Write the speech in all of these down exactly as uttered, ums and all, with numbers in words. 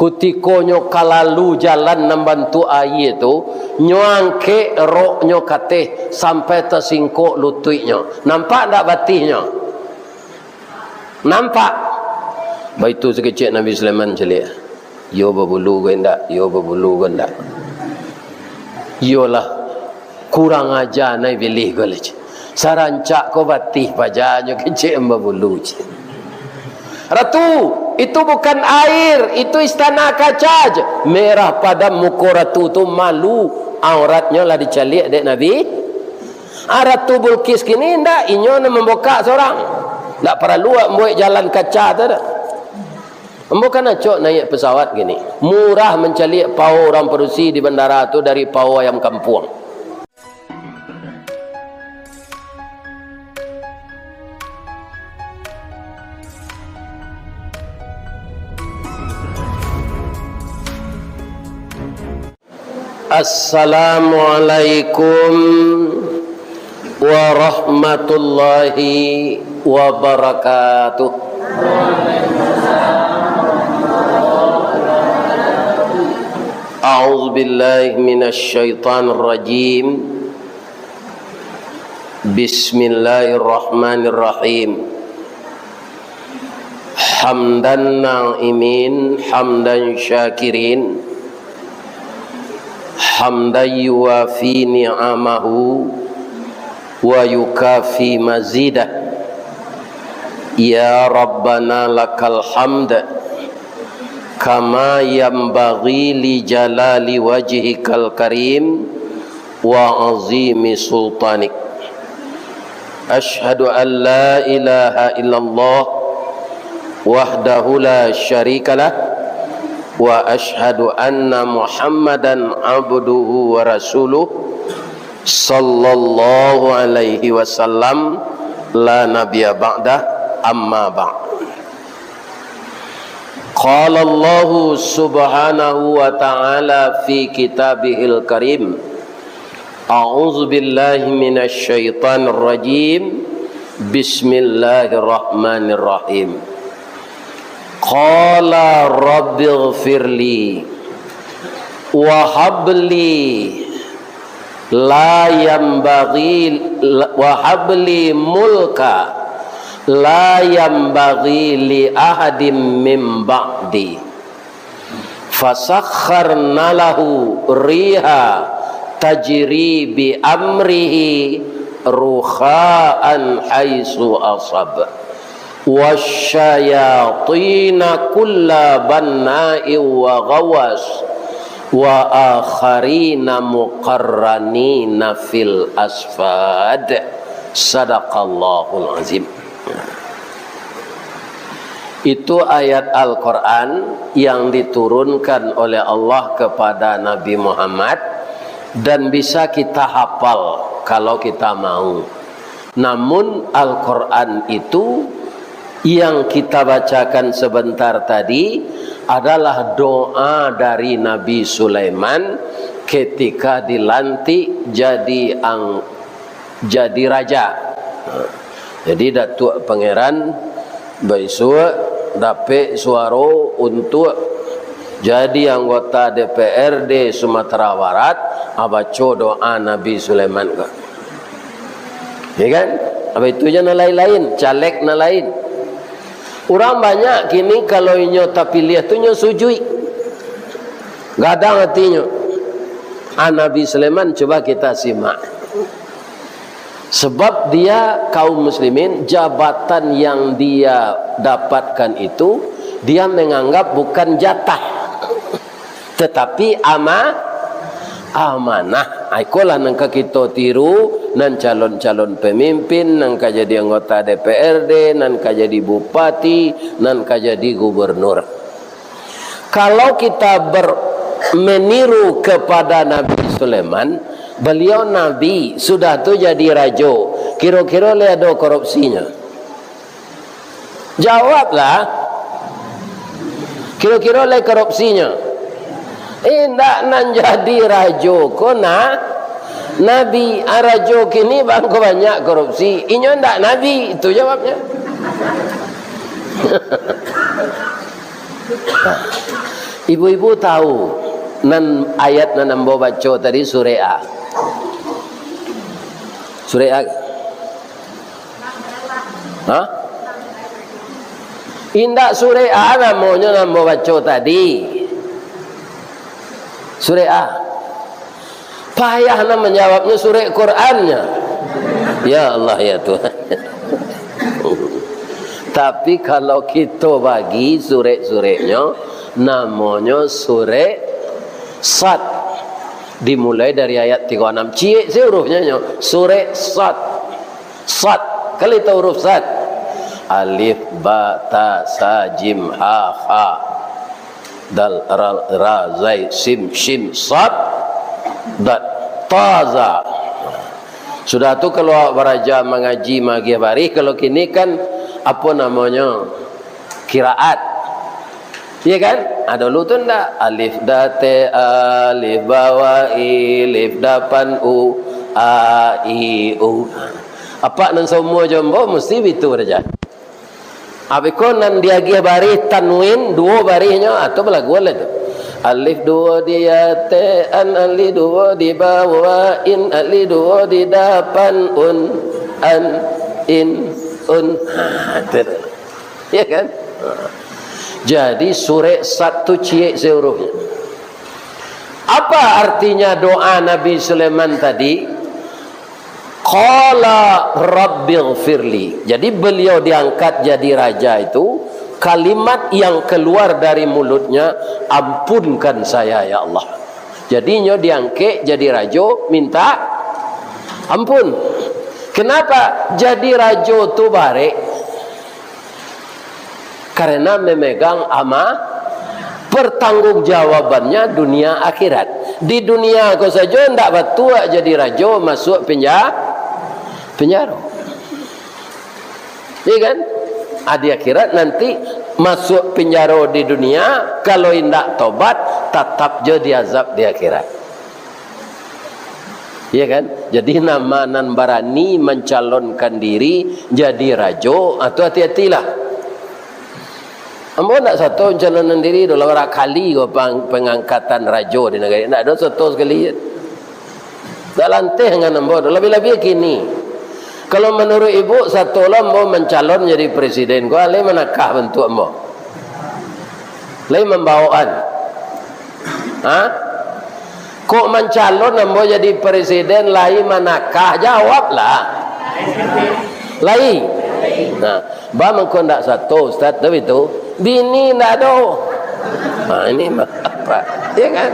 Kutiko nyo ka lalu jalan nan bantuak aia tu, nyo angkek roknyo ka ateh sampai tasingkok lutuiknyo. Nampak ndak batihnyo? Nampak. Baitu sakecek Nabi Sulaiman caliak. Iyo babulu ko indak, iyo babulu ko indak. Iyolah, kurang aja nai bilih ko lah, cik. Sarancak ko batih paja nyo kecek babulu, cik. Ratu, itu bukan air, itu istana kaca, cik. Merah padam muko ratu tu, malu, auratnyo lah dicaliak dek Nabi. Ah, Ratu Bulkis kini indak, inyo nan mambokak sorang. Ndak paralu awak mambuek jalan kaca tu dah. Ambo kan acok naiak pesawat kini. Murah mancaliak pao urang padusi di bandara tu dari pao ayam kampuang. Assalamualaikum warahmatullahi wabarakatuh. A'udzubillahi minasyaitonirrajim. Bismillahirrahmanirrahim. Hamdan na'imin, hamdan syakirin, hamdan yuwafi ni'amahu, wa yukafi mazidah. Ya Rabbana lakal hamd, kama yanbaghi li jalali wajhikal karim, wa azimi sultanik. Asyhadu an la ilaha illallah wahdahu la syarikalah, wa asyhadu anna Muhammadan abduhu wa rasuluh, sallallahu alaihi wasallam, la nabiyya ba'dah, amma ba'd. Qala Allahu subhanahu wa ta'ala fi kitabihil karim, a'udzu billahi minasy syaithanir rajim. Bismillahirrahmanirrahim. Qala rabbighfirli wa habli la yanbaghi, wa habli mulka la yanbaghi li ahadin min ba'di. Fasakharna lahu riha tajri bi amrihi rukha'an haitsu asab. Wasyayatina kulla banna'in wa ghawwas, wa akharina muqarranina fil asfad. Sadaqallahul azim. Itu ayat Al-Quran yang diturunkan oleh Allah kepada Nabi Muhammad, dan bisa kita hafal kalau kita mau. Namun, Al-Quran itu yang kita bacakan sebentar tadi adalah doa dari Nabi Sulaiman ketika dilantik jadi ang-, jadi raja. Jadi, Datuak Pangeran baisuak dapek suaro untuak jadi anggota D P R D Sumatera Barat, ah, baco doa Nabi Sulaiman ko. Ya kan? Apa itu je nan lain-lain, caleg nan lain. Urang banyak kini kalau inyo tapiliah tu inyo sujuik. Gadang atinyo. Ah, Nabi Sulaiman, cuba kita simak. Sebab dia kaum muslimin, jabatan yang dia dapatkan itu, dia menganggap bukan jatah, tetapi ama-, amanah. Ah, ikolah nan ka kito tiru, nan calon-calon pemimpin, nan ka jadi anggota D P R D, nan ka jadi bupati, nan ka jadi gubernur. Kalau kita ber-, meniru kepada Nabi Sulaiman, beliau nabi, sudah tu jadi rajo, kiro-kiro lai ado korupsinyo? Jawablah. Kiro-kiro lai korupsinyo? Indak, nan jadi rajo ko na-, nabi. Ah, rajo kini bangko banyak korupsi, inyo ndak nabi, itu jawabnyo. Ibu-ibu tahu nan ayat nan ambo baco tadi surek a? Surek a? Ha? Indak surek a namonyo nan ambo baco tadi. Surek a. Payah nan manjawabnyo surek Qurannyo. Ya Allah, ya Tuhan. Tapi kalau kito bagi surek-sureknyo, namonyo surek Sad. Dimulai dari ayat tigo anam. Ciek se hurufnyo nyo. Surek Sad. Sad. Kali tau huruf Sad? Alif, ba, ta, sa, jim, ha, kha. Dal, ra, ra, zai, sim, shin, sad, dad, ta, za. Sudah tu, kalau awak baraja mangaji, magiah barih, kalau kini kan, apo namonyo, kiraat. Iya kan? Ah, dulu tu ndak. Alif, da, te, alif, ba, wa, i, lif, da, pan, u, a, i, u. Apak nan saumua jo ambo, musti bitu baraja. Abih ko nan diagiah barih tanwin, duo barihnyo, ah, tu balaguan lah tu. Alif duo di ate an, alif duo di bawah in, alif duo di dapan un, an, in, un. Ha, tu. Ya kan? Ha. Jadi, surek Sad tu ciek se hurufnyo. Apa artinya doa Nabi Sulaiman tadi? Qala rabbighfirli. Jadi, beliau diangkat jadi raja itu, kalimat yang keluar dari mulutnya, "Ampunkan saya, ya Allah." Jadi, nyo diangkek jadi rajo, minta ampun. Kenapa? Jadi rajo tu barek. Karena memegang ama-, pertanggungjawabannya dunia akhirat. Di dunia ko sajo ndak batuak jadi rajo, masuak penja-, penjaro. Iya kan? Ah, di akhirat nanti masuak penjaro di dunia, kalau indak tobat, tatap jo diazab di akhirat. Iya kan? Jadi, nama nan barani mancalonkan diri jadi rajo, ah, tu hati-hatilah. Ambo ndak sato mancalonkan diri doh, lah barak kali ko pang-, pangangkatan rajo di nagari. Ndak ado sato sakali. Ndak lanteh ngan ambo doh, labiah-labiah kini. Kalau manuruik ibu, sato lah ambo mancalon jadi presiden ko, alai manakah bantuak ambo. Lai mambaoan. Ha? Kok mancalon ambo jadi presiden lai manakah? Jawablah. Lai. Nah, ba mangko ndak sato, Ustaz, tapi tu bini ndak ado. Nah, ini mah apa? Ya kan?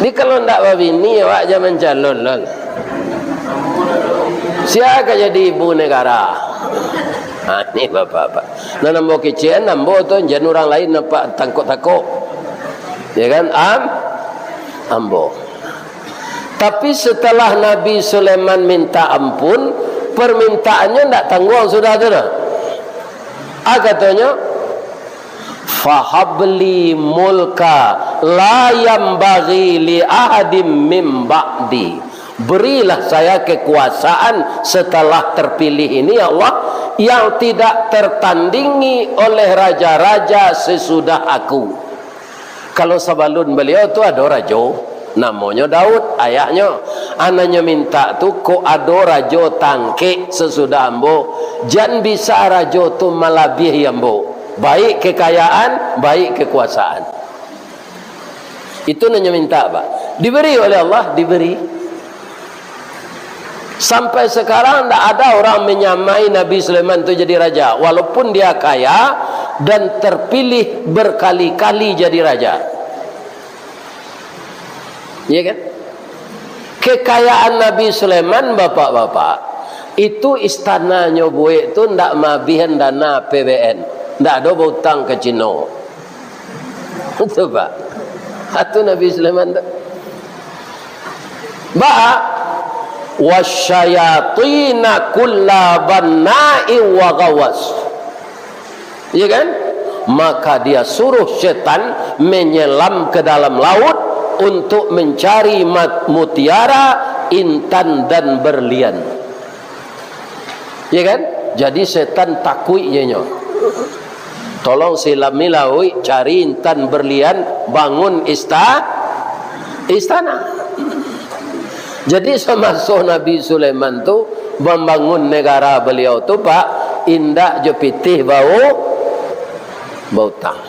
Ni kalau ndak babini, awak jan mancalon lah. Sia ka jadi ibu negara? Ha, ni bapak-bapak. Nan ambo kecekan, ambo tu, jan urang lain nampak tangkok-tangkok. Ya kan? Am-, ambo. Tapi setelah Nabi Sulaiman minta ampun, permintaannyo ndak tangguang sudah tu doh. Ah, katonyo, "Fahabli mulka la yambaghi li ahadim min ba'di." Berilah saya kekuasaan setelah terpilih ini, ya Allah, yang tidak tertandingi oleh raja-raja sesudah aku. Kalau sabalun baliau tu ado rajo, namonyo Daud, ayahnyo. Anaknyo mintak tu, kok ado rajo tangkek sasudah ambo, jan bisa rajo tu malabiahi ambo, baik kekayaan, baik kekuasaan. Itu nan nyo mintak, Pak. Diberi oleh Allah, diberi. Sampai sekarang ndak ada orang menyamai Nabi Sulaiman tu jadi raja, walaupun dia kaya dan terpilih berkali-kali jadi raja. Iya kan? Kekayaan Nabi Sulaiman, bapak-bapak, itu istananyo buek tu ndak maabihan dana A P B N, ndak ado bautang ka Cino. Itu, Pak. Itu Nabi Sulaiman tu. Ba, "Wasyayatina kulla banna'in wa ghawwas." Iya kan? Maka dia suruh setan menyelam ke dalam laut untuk mencari mat-, mutiara, intan, dan berlian. Ya kan? Jadi setan takuik je nyo. Tolong silami lauik, cari intan berlian, bangun ista-, istana. Jadi, samaso Nabi Sulaiman tu mambangun negara baliau tu, Pak, indak jo pitih bau-, bautang.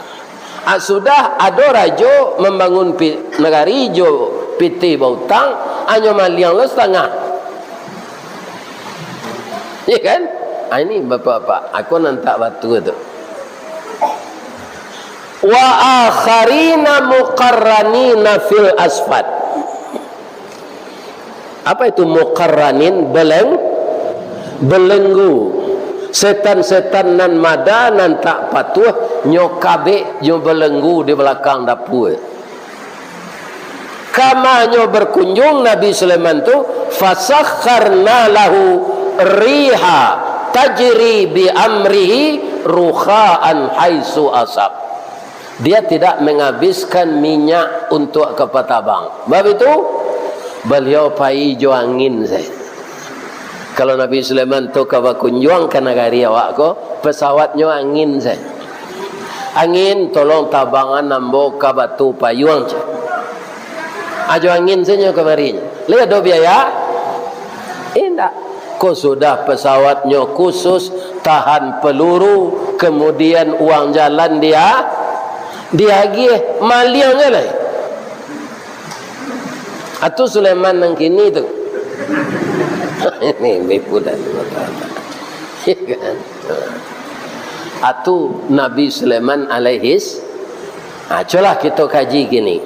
Ah, sudah ado rajo mambangun pi-, nagari jo pitih bautang, hanyo maliang lo satangah. Ya kan? Ah, ini bapak-bapak, aku nan tak batua tu. "Wa akharina muqarranina fil asfad." Apa itu muqarranin? Beleng-, belenggu. Setan-setan nan mada, nan tak patuah, nyo kabek, nyo belenggu di balakang dapua. Kamanyo berkunjung Nabi Sulaiman tu, "Fasakharna lahu riha tajri bi amrihi rukha'an haitsu asab." Dia tidak menghabiskan minyak untuk kapal tabang. Bab itu, baliau pai jo angin sajo. Kalau Nabi Sulaiman tu ka bakunjuang ka nagari awak ko, pesawatnyo angin sajo. "Angin, tolong tabangan ambo ka Batu Payuang," cek. Ajo angin sajo kamari. Lai ado biaya? Indak. Ko sudah pesawatnyo khusus, tahan peluru, kemudian uang jalan dia, diagiah, maliang je lai. Atu Sulaiman nan kini tu. Ini bipudan. Ya kan? Atu Nabi Sulaiman alaihis. Ha, cubolah kito kaji kini.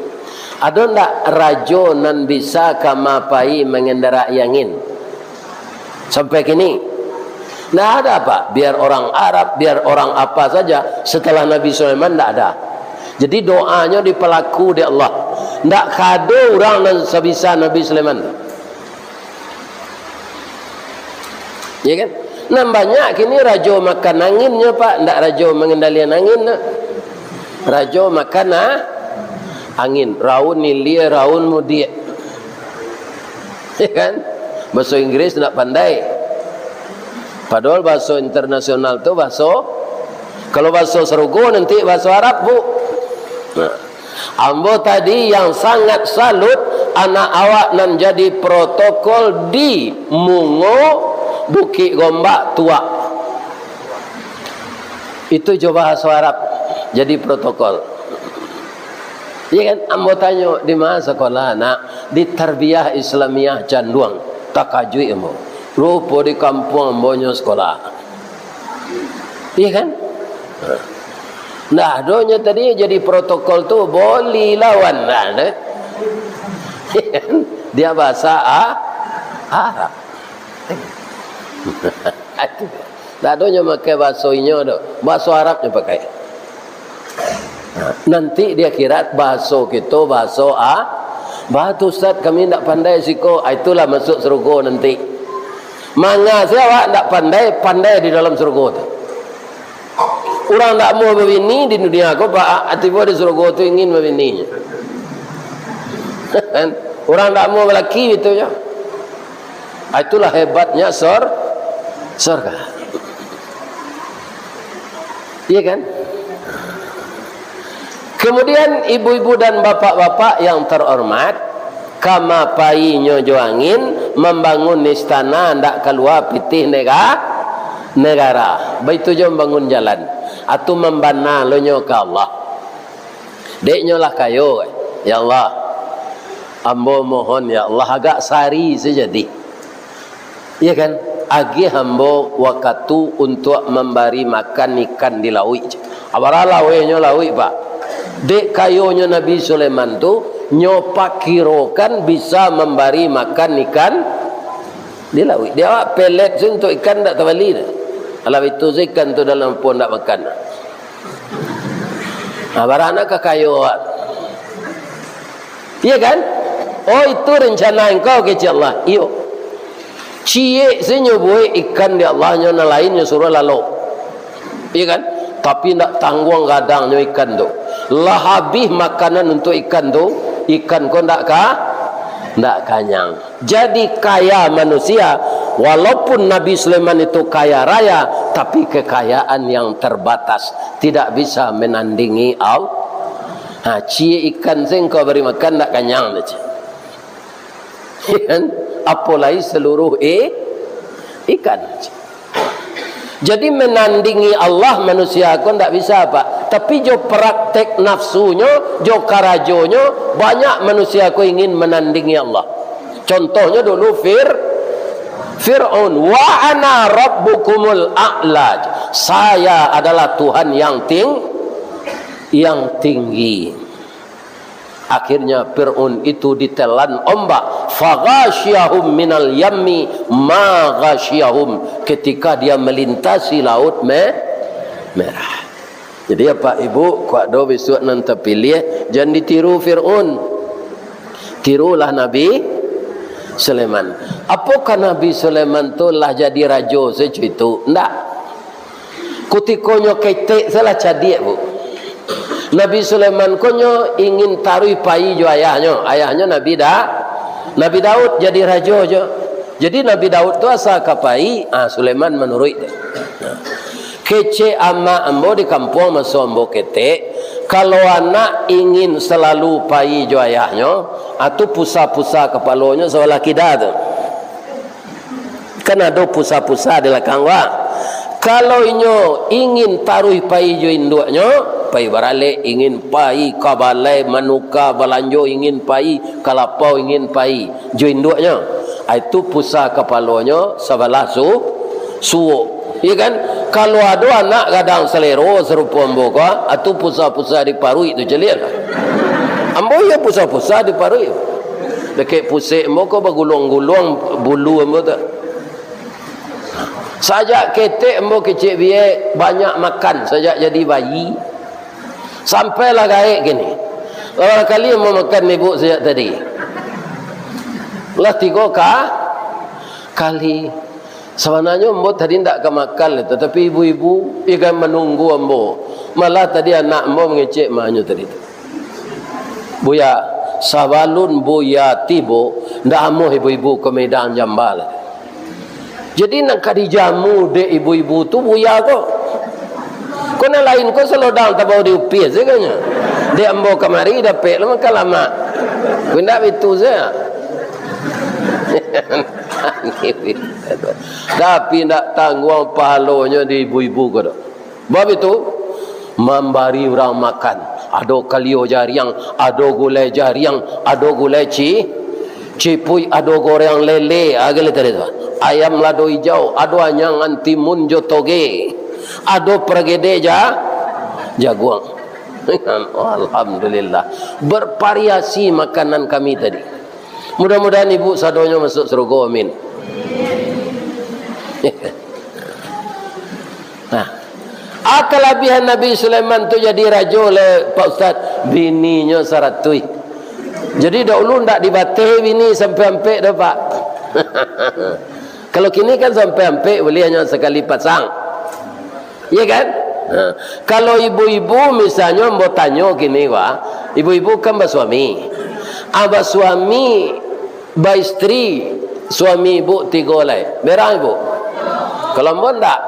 Ado ndak rajo nan bisa kama pai mangendarai angin? Sampai kini, ndak ada, Pak. Biar orang Arab, biar orang apa saja, setelah Nabi Sulaiman ndak ada. Jadi, doanyo dipalaku dek Allah. Ndak kado urang nan sabisa Nabi Sulaiman. Ya kan? Nan banyak kini rajo makan anginnyo, Pak, ndak rajo mangendalian angin, nah. Rajo makan, ah, angin, raun ilia, raun mudiak. Ya kan? Bahaso Inggris ndak pandai. Padahal bahaso internasional tu bahaso, kalau bahaso sarugo nanti bahaso Arab, Bu. Nah. Ambo tadi yang sangat salut, anak awak nan jadi protokol di Mungo, Bukik Gombak, Tuak. Itu jo bahaso Arab, jadi protokol. Iya kan? Ambo tanyo, "Di ma sekolah, Nak?" "Di Tarbiyah Islamiyah Canduang." Takajuik ambo. Rupo di kampuang ambo nyo sekolah. Iya kan? Nah, adonyo tadi jadi protokol tu, boli lawan. Nah, deh. Dia bahasa A-, Arab. Itu. Ndak adonyo makai bahaso inyo doh. Bahaso Arabnyo pakai. Nanti di akhirat, bahaso kito, bahaso A-, "Bah tu, Ustaz, kami ndak pandai siko." Ah, itulah masuk sarugo nanti. Manga se awak ndak pandai, pandai di dalam sarugo tu. Urang ndak amuah babini di dunia ko, Pak, tibo di sarugo tu ingin babini. Urang ndak amuah balaki, itu nyo. Ah, itulah hebatnya sor-, sorga. Iya kan? Kemudian, ibu-ibu dan bapak-bapak yang terhormat, kama painyo jo angin, mambangun istana, ndak kalua pitih nega-, negara. Baitu jo mambangun jalan. Atu mambana lo nyo ka Allah. Dek nyo lah kayo, "Ya Allah, ambo mohon, ya Allah, agak sari sajo dih." Iya kan? "Agiah ambo wakatu untuak mambari makan ikan di lauik." Abara lawenyo lauik, Pak. Dek kayonyo Nabi Sulaiman tu, nyo pakirokan bisa mambari makan ikan di lauik. Di awak pelet se untuak ikan ndak tabali doh. Alah itu se ikan tu dalam apo ndak makan. Nah, baranak ka kayo awak. Iya kan? "Oh, itu rencana engkau," kecek Allah. "Iyo." Ciek se nyo buek ikan di Allah, nyo nan lain nyo suruah lalok. Iya kan? Tapi ndak tangguang gadangnyo ikan tu. Lah habih makanan untuak ikan tu, ikan ko ndak ka-, ndak kanyang. Jadi kaya manusia, walaupun Nabi Sulaiman itu kaya raya, Tapi kekayaan yang terbatas tidak bisa menandingi Allah. Ha, ciek ikan se engkau bari makan, ndak kanyang tu, ciek. Kan? Apolai seluruh i-, ikan. Jadi, menandingi Allah manusia ko ndak bisa, Pak. Tapi jo praktek nafsunyo, jo karajonyo, banyak manusia ko ingin menandingi Allah. Contohnyo dulu Fir-, Fir'aun, "Wa ana rabbukumul a'la." Saya adalah Tuhan yang ting-, yang tinggi. Akhirnya Fir'aun itu ditelan ombak. "Faghasyiahum minal yammi ma ghasyiahum." Ketika dia melintasi Laut Me-, Merah. Jadi, Apak Ibu, kok ado bisuak nan tapiliah, jan ditiru Fir'aun. Tirulah Nabi Sulaiman. Apokah Nabi Sulaiman tu lah jadi rajo sajo itu? Ndak. Kutiko nyo ketek, salah cadiak, Bu. Nabi Sulaiman ko nyo ingin taruih pai jo ayahnyo. Ayahnyo Nabi Da-, Nabi Daud jadi rajo jo. Jadi, Nabi Daud tu asa ka pai, ah, Sulaiman manuruik dek. Nah. Kecek amak ambo di kampuang maso ambo ketek, kalau anak ingin salalu pai jo ayahnyo, ah, tu pusa-pusa kapalonyo sabalah kida tu. Kan ado pusa-pusa di lakang, Wak. Kalau inyo ingin taruih pai jo induaknyo, pai baralek, ingin pai ka balai manuka balanjo, ingin pai ka lapau, ingin pai jo induaknyo. Ah, itu pusa kapalonyo sabalah su-, suok. Iyo kan? Kalau ado anak gadang salero sarupo ambo ko, ah, tu pusa-pusa di paruik tu caliak. Ambo iyo pusa-pusa di paruik. Dakek pusek ambo ko baguluang-guluang bulu ambo tu. Sajak ketek ambo kecek biek, banyak makan sajak jadi bayi. Sampailah gaek kini. Lah bara kali ambo makan ibuk sajak tadi? Lah tigo ka-, kali. Sabananyo ambo tadi ndak ka makan, tatapi ibu-ibu ikan manunggu ambo. Malah tadi anak ambo mangecek ma nyo tadi tu. Buya, sabalun Buya tibo, ndak amuah ibu-ibu ka Medan Jamba lai. Jadi, nan ka dijamu dek ibu-ibu tu Buya ko. Ko nan lain ko salodang tabao di upih sajo nyo. Dek ambo kamari dapek lo makan lamak. Ko indak bitu sajo. Tapi indak tangguang pahalonyo di ibu-ibu ko doh. Bab itu, mambari urang makan. Ado kalio jariang, ado gulai jariang, ado gulai ci-, cipuik, ado goreng lele, ah, gulai tadi tu. Ayam lado ijau, ado anyangan timun jo toge, ado paragede ja-, jaguang. Alhamdulillah. Bervariasi makanan kami tadi. Mudah-mudahan ibu sadonyo masuk sarugo, amin. Nah, ah, kalabiahan Nabi Sulaiman tu jadi rajo lai, Pak Ustaz, bininyo saratuih. Jadi, dahulu ndak dibateh bini sampai ampek doh, Pak. Kalau kini kan sampai ampek buliah nyo sakali pasang. Iya kan? Nah, kalau ibu-ibu misalnyo ambo tanyo kini, wah, ibu-ibu kan basuami. Ah, basuami, baistri, suami ibu tigo lai. Berang ibu? Kalau ambo ndak.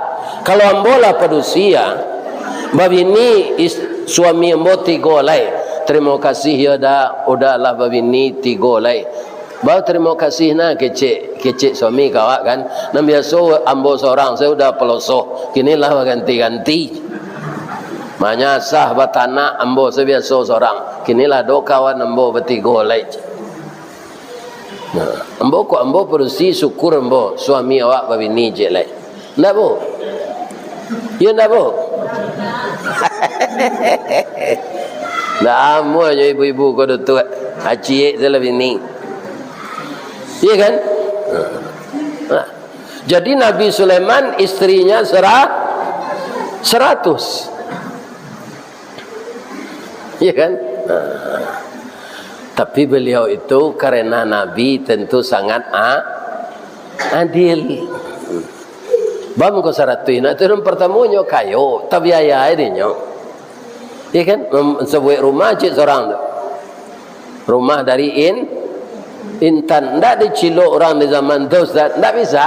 Kalau ambo lah padusi, ya. Babini is-, suami ambo tigo lai. Tarimo kasih, ya, Da, udah lah babini tigo lai. Batarimo kasih nah kecek, kecek suami ka awak kan. Nan biaso ambo sorang sajo udah palosoh, kini lah baganti-ganti. Manyasah batanak ambo sajo biaso sorang, kini lah ado kawan ambo batigo lai. Nah, ambo kok ambo padusi, syukur ambo suami awak babini ciek lai. Ndak, Bu? Iyo ndak, Bu? Ndak amuah jo ibu-ibu ko doh tu. Aciek tu lah bini. Iya kan? Nah. Jadi Nabi Sulaiman istrinya sera-, seratus. Iya kan? Nah. Tapi beliau itu karena Nabi tentu sangat a-, adil. Bam ko saratuih, nah, tu nan partamonyo kayo, tabiaya dinyo. Iya kan? Mem-, sabuik rumah cik sorang tu. Rumah dari in-, intan. Ndak dicilok urang di zaman tu, Ustaz. Ndak bisa.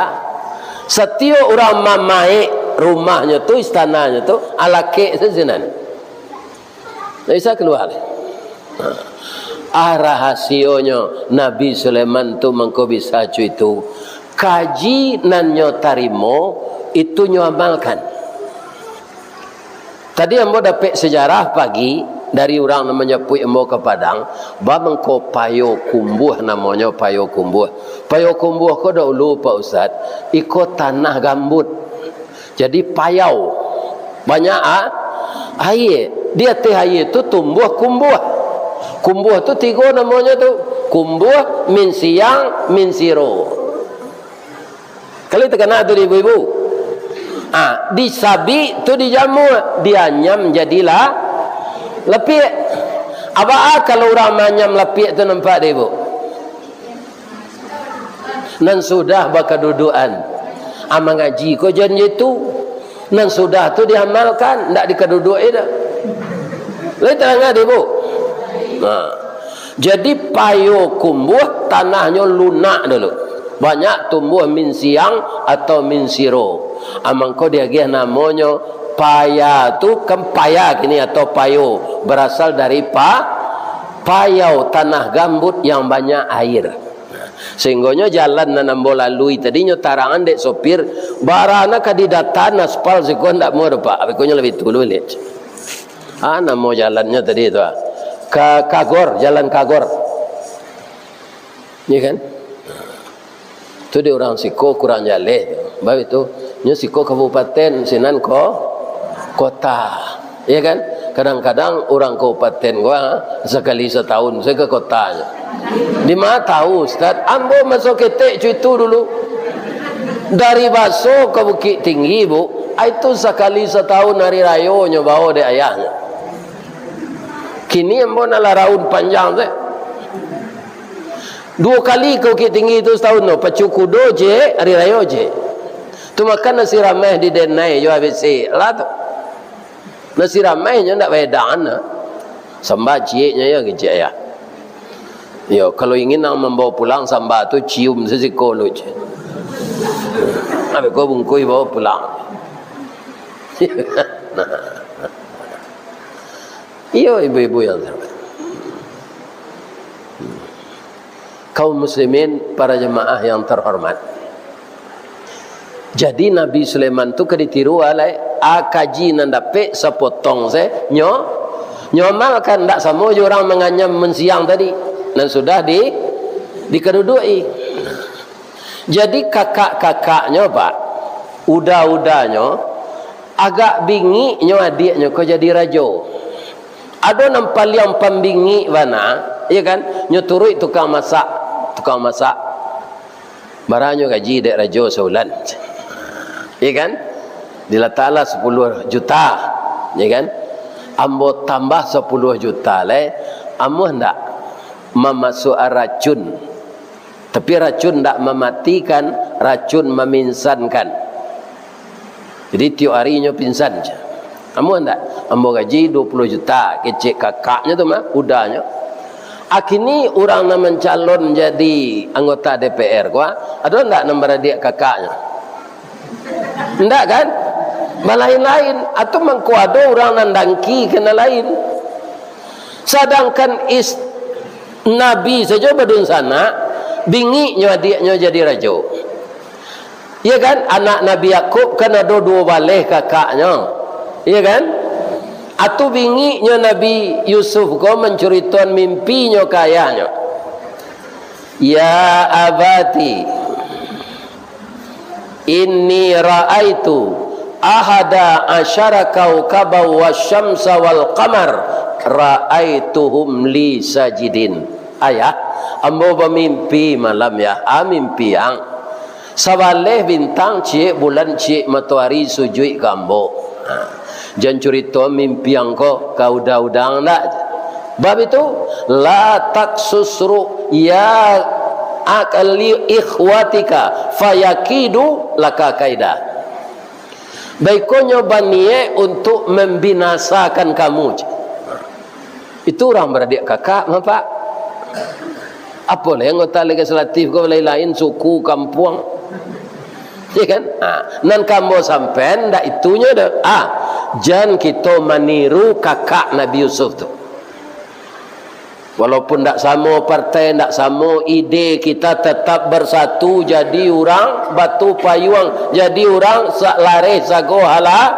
Satiok urang mamaek Rumahnyo tu, istananyo tu, alakek se sinan. Ndak bisa kalua lai. Ah, rahasionyo Nabi Sulaiman tu mangko bisa co itu. Kaji nan nyo tarimo, itu nyo amalkan. Tadi ambo dapek sejarah pagi dari urang nan manjapuik ambo ka Padang, ba mangko Payo Kumbuah namonyo, Payo Kumbuah. Payo Kumbuah ko dahulu, Pak Ustaz, iko tanah gambut. Jadi payau. Banyak, ah, aia. Di ateh aia tu tumbuah kumbuah. Kumbuah tu tigo namonyo tu. Kumbuah, minsiang, minsiro. Kali takana tu di ibu-ibu. Ah, disabik tu dijamua, dianyam jadilah lapiak. Abaa kalau urang maanyam lapiak tu nampak di ibu? Nan sudah bakadudukan. Ah, mangaji ko jan jitu. Nan sudah tu diamalkan, ndak dikaduduak-i dah. Lai tarang di ibu? Nah. Jadi Payo Kumbuah tanahnyo lunak dulu. Banyak tumbuah minsiang atau minsiro. Ah, mangko diagiah namonyo Paya tu, kan paya kini atau payo, barasal dari pa-, payau, tanah gambut yang banyak air. Sahinggonyo jalan nan ambo lalui tadi nyo tarangan dek sopir, bara nan ka didatan aspal siko ndak muah doh, Pak. Abikonyo labiah tulu liek. Ah, namo jalannyo tadi tu, ah. Ka Kagor, Jalan Kagor. Iya kan? Tu di urang siko kurang jaleh tu. Baitu, nyo siko kabupaten, sinan ko kota. Iya kan? Kadang-kadang urang kabupaten ko, ha, sakali satahun sajo ka kotanyo. Di ma tahu, Ustaz? Ambo maso ketek co itu dulu. Dari Baso ka Bukik Tinggi, Bu, ah, itu sakali satahun hari rayonyo bao dek ayahnyo. Kini ambo nak lah raun panjang tu. Duo kali ka Bukik Tinggi tu satahun tu, pacu kudo ciek, hari rayo ciek. Tu makan nasi rameh di Denai jo A B C lah tu. Nasi rameh nyo ndak baedangan lah. Samba cieknyo yo kecek ya. Yo, kalau ingin nak mambawa pulang samba tu, cium sasiko lu ciek. Abih ko bungkuih bawa pulang. Nah. Iyo, ibu-ibu yang terhormat. Kaum muslimin, para jemaah yang terhormat. Jadi, Nabi Sulaiman tu ka ditiru alai, a kaji nan dapek sapotong se, nyo, nyo amalkan, ndak samo jo urang manganyam minsiang tadi, nan sudah di, dikaduduak-i. Jadi, kakak-kakaknyo, Pak, uda-udanyo, agak bingiknyo adiaknyo ko jadi rajo. Ado nan paliang pambingik bana, iyo kan? Nyo turuik tukang masak, tukang masak. Baranyo gaji dek rajo saulan. Iyo kan? Dilataklah sapuluah juta, iyo kan? Ambo tambah sapuluah juta lai, amuah ndak mamasuak racun? Tapi racun ndak mamatikan, racun maminsankan. Jadi, tiok ari nyo pingsan. Amuah ndak? Ambo gaji duo puluah juta, kecek kakaknyo tu mah, udanyo. Akini urang nan mancalon jadi anggota D P R ko, ado ndak nan baradiak kakaknyo? Ndak kan? Balain-lain. Atau mangko ado urang nan dangki ka nan lain. Sadangkan is-, Nabi sajo badunsanak, bingiknyo adiaknyo jadi rajo. Iya kan? Anak Nabi Yakub kan ado duo baleh kakaknyo. Iya kan? Atu bingiknyo Nabi Yusuf ko mancuritoan mimpinyo ka ayahnyo. "Ya abati, inni ra'aitu ahada asyara kaukaban wasyamsa wal qamar ra'aituhum li sajidin." Ayah, ambo bamimpi malam, Yah. Ah, mimpi ang. Sabaleh bintang, ciek bulan, ciek matoari sujuik ka ambo. Ha. Jan curito mimpi ang ko ka uda-uda ang ndak. Bab itu, la taksus ru'ya ak-, li ikhwatika fayakidu laka kaida. Baikonyo baniek untuk mambinasakan kamu. Itu urang baradiak kakak, Bapak. Apo lai anggota legislatif ko lain-lain suku, kampuang. Ya kan? Ha, nan ka ambo sampaian ndak itunyo doh. Ah, jan kito maniru kakak Nabi Yusuf tu. Walaupun ndak samo partai, ndak samo ide, kita tetap bersatu jadi urang Batu Payuang, jadi urang sa-, lareh sago hala-,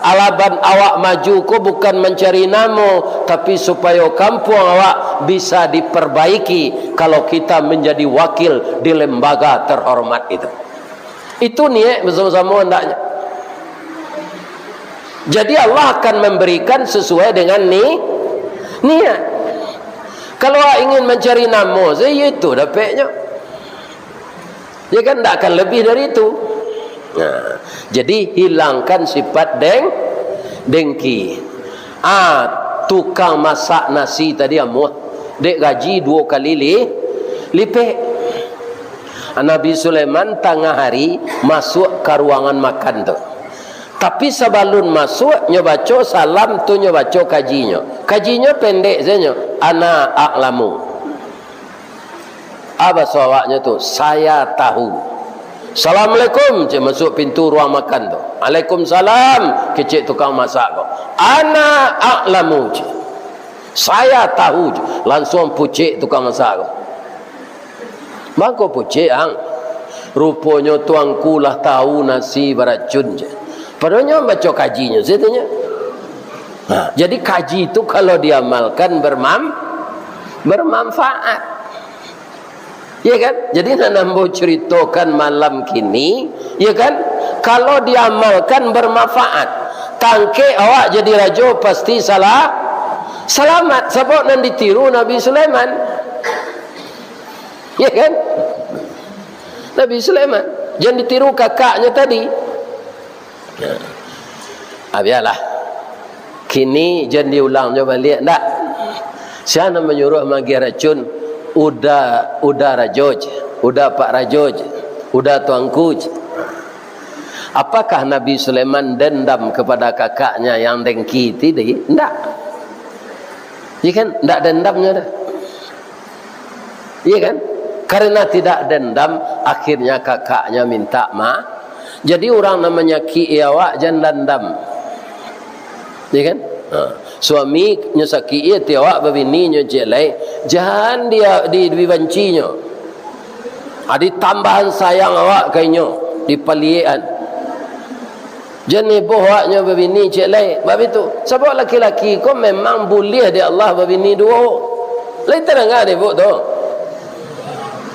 alaban awak maju ko bukan mancari namo, tapi supayo kampuang awak bisa diperbaiki kalau kita menjadi wakil di lembaga terhormat itu. Itu niat bersama-sama hendaknya. Jadi Allah akan memberikan sesuai dengan ni-, niat. Kalau awak ingin mencari namo saja, ya itu dapatnya. Ya kan, ndak akan lebih dari itu. Nah, jadi hilangkan sifat deng-, dengki. Ah, tukang masak nasi tadi amuah. Dek gaji duo kali li-, lipek. Nabi Sulaiman tangah hari masuak ka ruangan makan tu. Tapi sabalun masuak, nyo baco salam tu, nyo baco kajinyo. Kajinyo pendek sajo, "Ana a'lamu." Apa baso awaknyo tu? "Saya tahu." "Assalamualaikum," cek masuak pintu ruang makan tu. "Waalaikumsalam," kecek tukang masak ko. "Ana a'lamu," cek. "Saya tahu," cek. Langsuang pucek tukang masak ko. "Mangko pucek, Ang?" "Ruponyo tuangku lah tahu nasi baracun," cek. Padahal nyo baco kajinyo, situnyo. Nah, jadi kaji tu kalau diamalkan bermam-, bermanfaat. Ya kan? Jadi nan ambo ceritokan malam kini, ya kan? Kalau diamalkan bermanfaat. Tangkek awak jadi rajo pasti salah, salamat. Sabab nan ditiru Nabi Sulaiman. Ya kan? Nabi Sulaiman. Jan ditiru kakaknya tadi. Ah, bialah. Kini jan diulang jo baliak, ndak? Sia nan manyuruah magiah racun? Uda, uda rajo je. Uda pak rajo je. Uda tuangku je. Apakah Nabi Sulaiman dendam kepada kakaknya yang dengki tadi? Ndak. Ya kan? Ndak dendamnya dah. Iya kan? Karena tidak dendam, akhirnya kakaknya minta maaf. Jadi, urang nan manyakik awak, jan dandam. Iya kan? Ha. Suami nyo sakik ati awak, babini nyo ciek lai, jan dia di, dibanci nyo. Ha, ditambahan sayang awak ka inyo, dipaliek-an. Jan iboh awaknyo babini ciek lai, bak itu. Sabab laki-laki ko memang buliah dek Allah babini duo. Lai tadanga dek ibuk tu?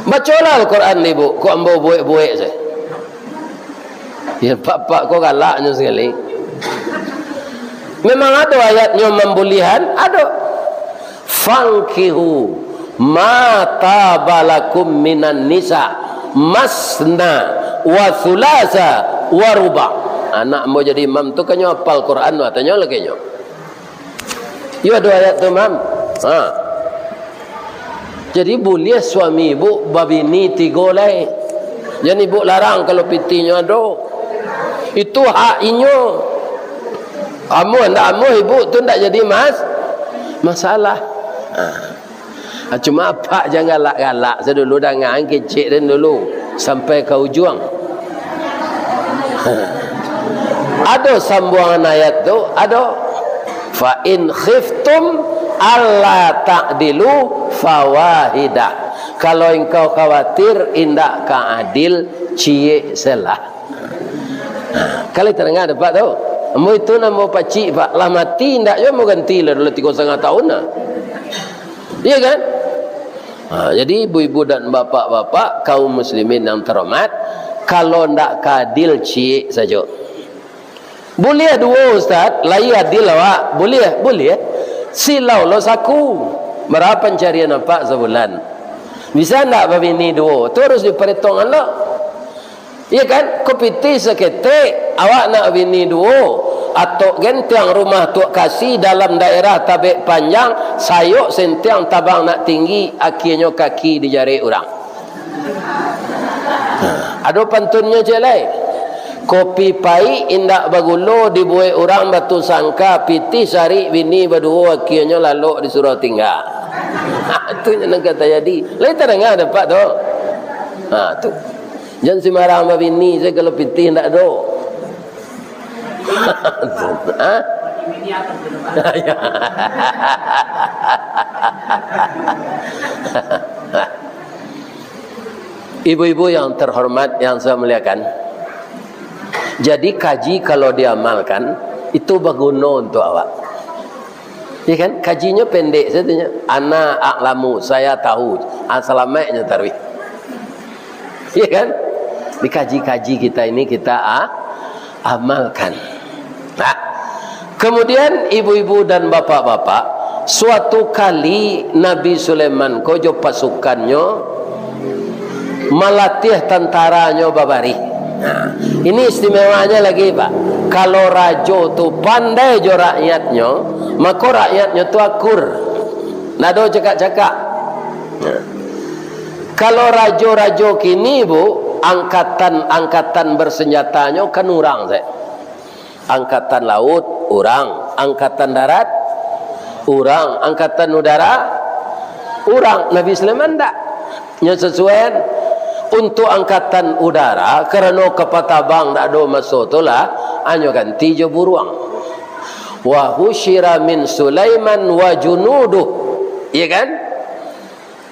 Bacolah Al-Quran dek ibuk, ko ambo buek-buek se. Ya, bapak ko galaknyo sakali. Memang ado ayatnyo mambuliahan, ado. "Fankihu ma taba lakum minan nisa, masna wa sulasa wa ruba." Anak ambo jadi imam tu kan nyo apal Quran tu, tanyo lagi nyo. Iyo ado ayat tu, Mam. Ha. Jadi buliah suami ibuk babini tigo lai. Jan ibuk larang kalau pitinyo ado. Itu hak inyo. Amuah ndak amuah ibuk tu ndak jadi mas-, masalah. Ha. Ah, cuma apak jan galak-galak se dulu, dangaan kecek den dulu sampai ka ujuang. Ado sambuangan ayat tu, ado. "Fa in khiftum alla ta'dilu fawahidah." Kalau engkau khawatir indak ka adil, ciek selah. Kalau tadanga dek apak tu, ambo itu nan ambo pacik, Pak, lah mati indak juo ambo ganti lah, lah tigo satangah tahun lah. Iya kan? Ha, jadi ibu-ibu dan bapak-bapak, kaum muslimin yang terhormat, kalau ndak ka adil, ciek sajo. Buliah duo, Ustaz, lai adil awak? Buliah, buliah. Silau lo saku. Bara pancarian apak sabulan? Bisa ndak babini duo? Tu harus diparetongan lo. Iya kan? Ko pitih saketek, awak nak bini duo, atok gentiang rumah tuak kasi dalam daerah Tabek Panjang, sayok sentiang tabang nak tinggi, akienyo kaki dijarek urang. Ado pantunnyo ciek lai. Kopi paik indak bagulo dibuek urang batu sangka, pitih sarik bini baduo, akienyo lalok disuruah tingga. Tu nyo nan ka tajadi. Lai tadanga dek apak tu? Ha, tu. Jan sembarang babini sajo, kalau pitih ndak ado. Ha? Ibu-ibu yang terhormat, yang saya muliakan, jadi kaji kalau diamalkan, itu baguno untuk awak. Ya kan? Kajinyo pendek sajo nyo. Ana a'lamu, saya tahu. Ah, salamaiknyo taruih. Ya kan? Dikaji-kaji kita ini, kita, ah, amalkan. Nah, kemudian ibu-ibu dan bapak-bapak, suatu kali Nabi Sulaiman ko jo pasukannyo malatiah tantaranyo babarih. Nah, ini istimewanya lagi, Pak. Kalau rajo tu pandai jo rakyatnyo, mako rakyatnyo tu akur. Ndak ado cakak-cakak. Nah, kalau rajo-rajo kini, Bu, angkatan-angkatan bersenjatanyo kan urang sajo. Angkatan laut, urang. Angkatan darat, urang. Angkatan udara, urang. Nabi Sulaiman ndak. Nyo sasuaian. Untuk angkatan udara, karano kapal tabang ndak ado maso tu lah, anyo ganti jo buruang. Wa husyira min Sulaiman wa junuduh. Iya kan?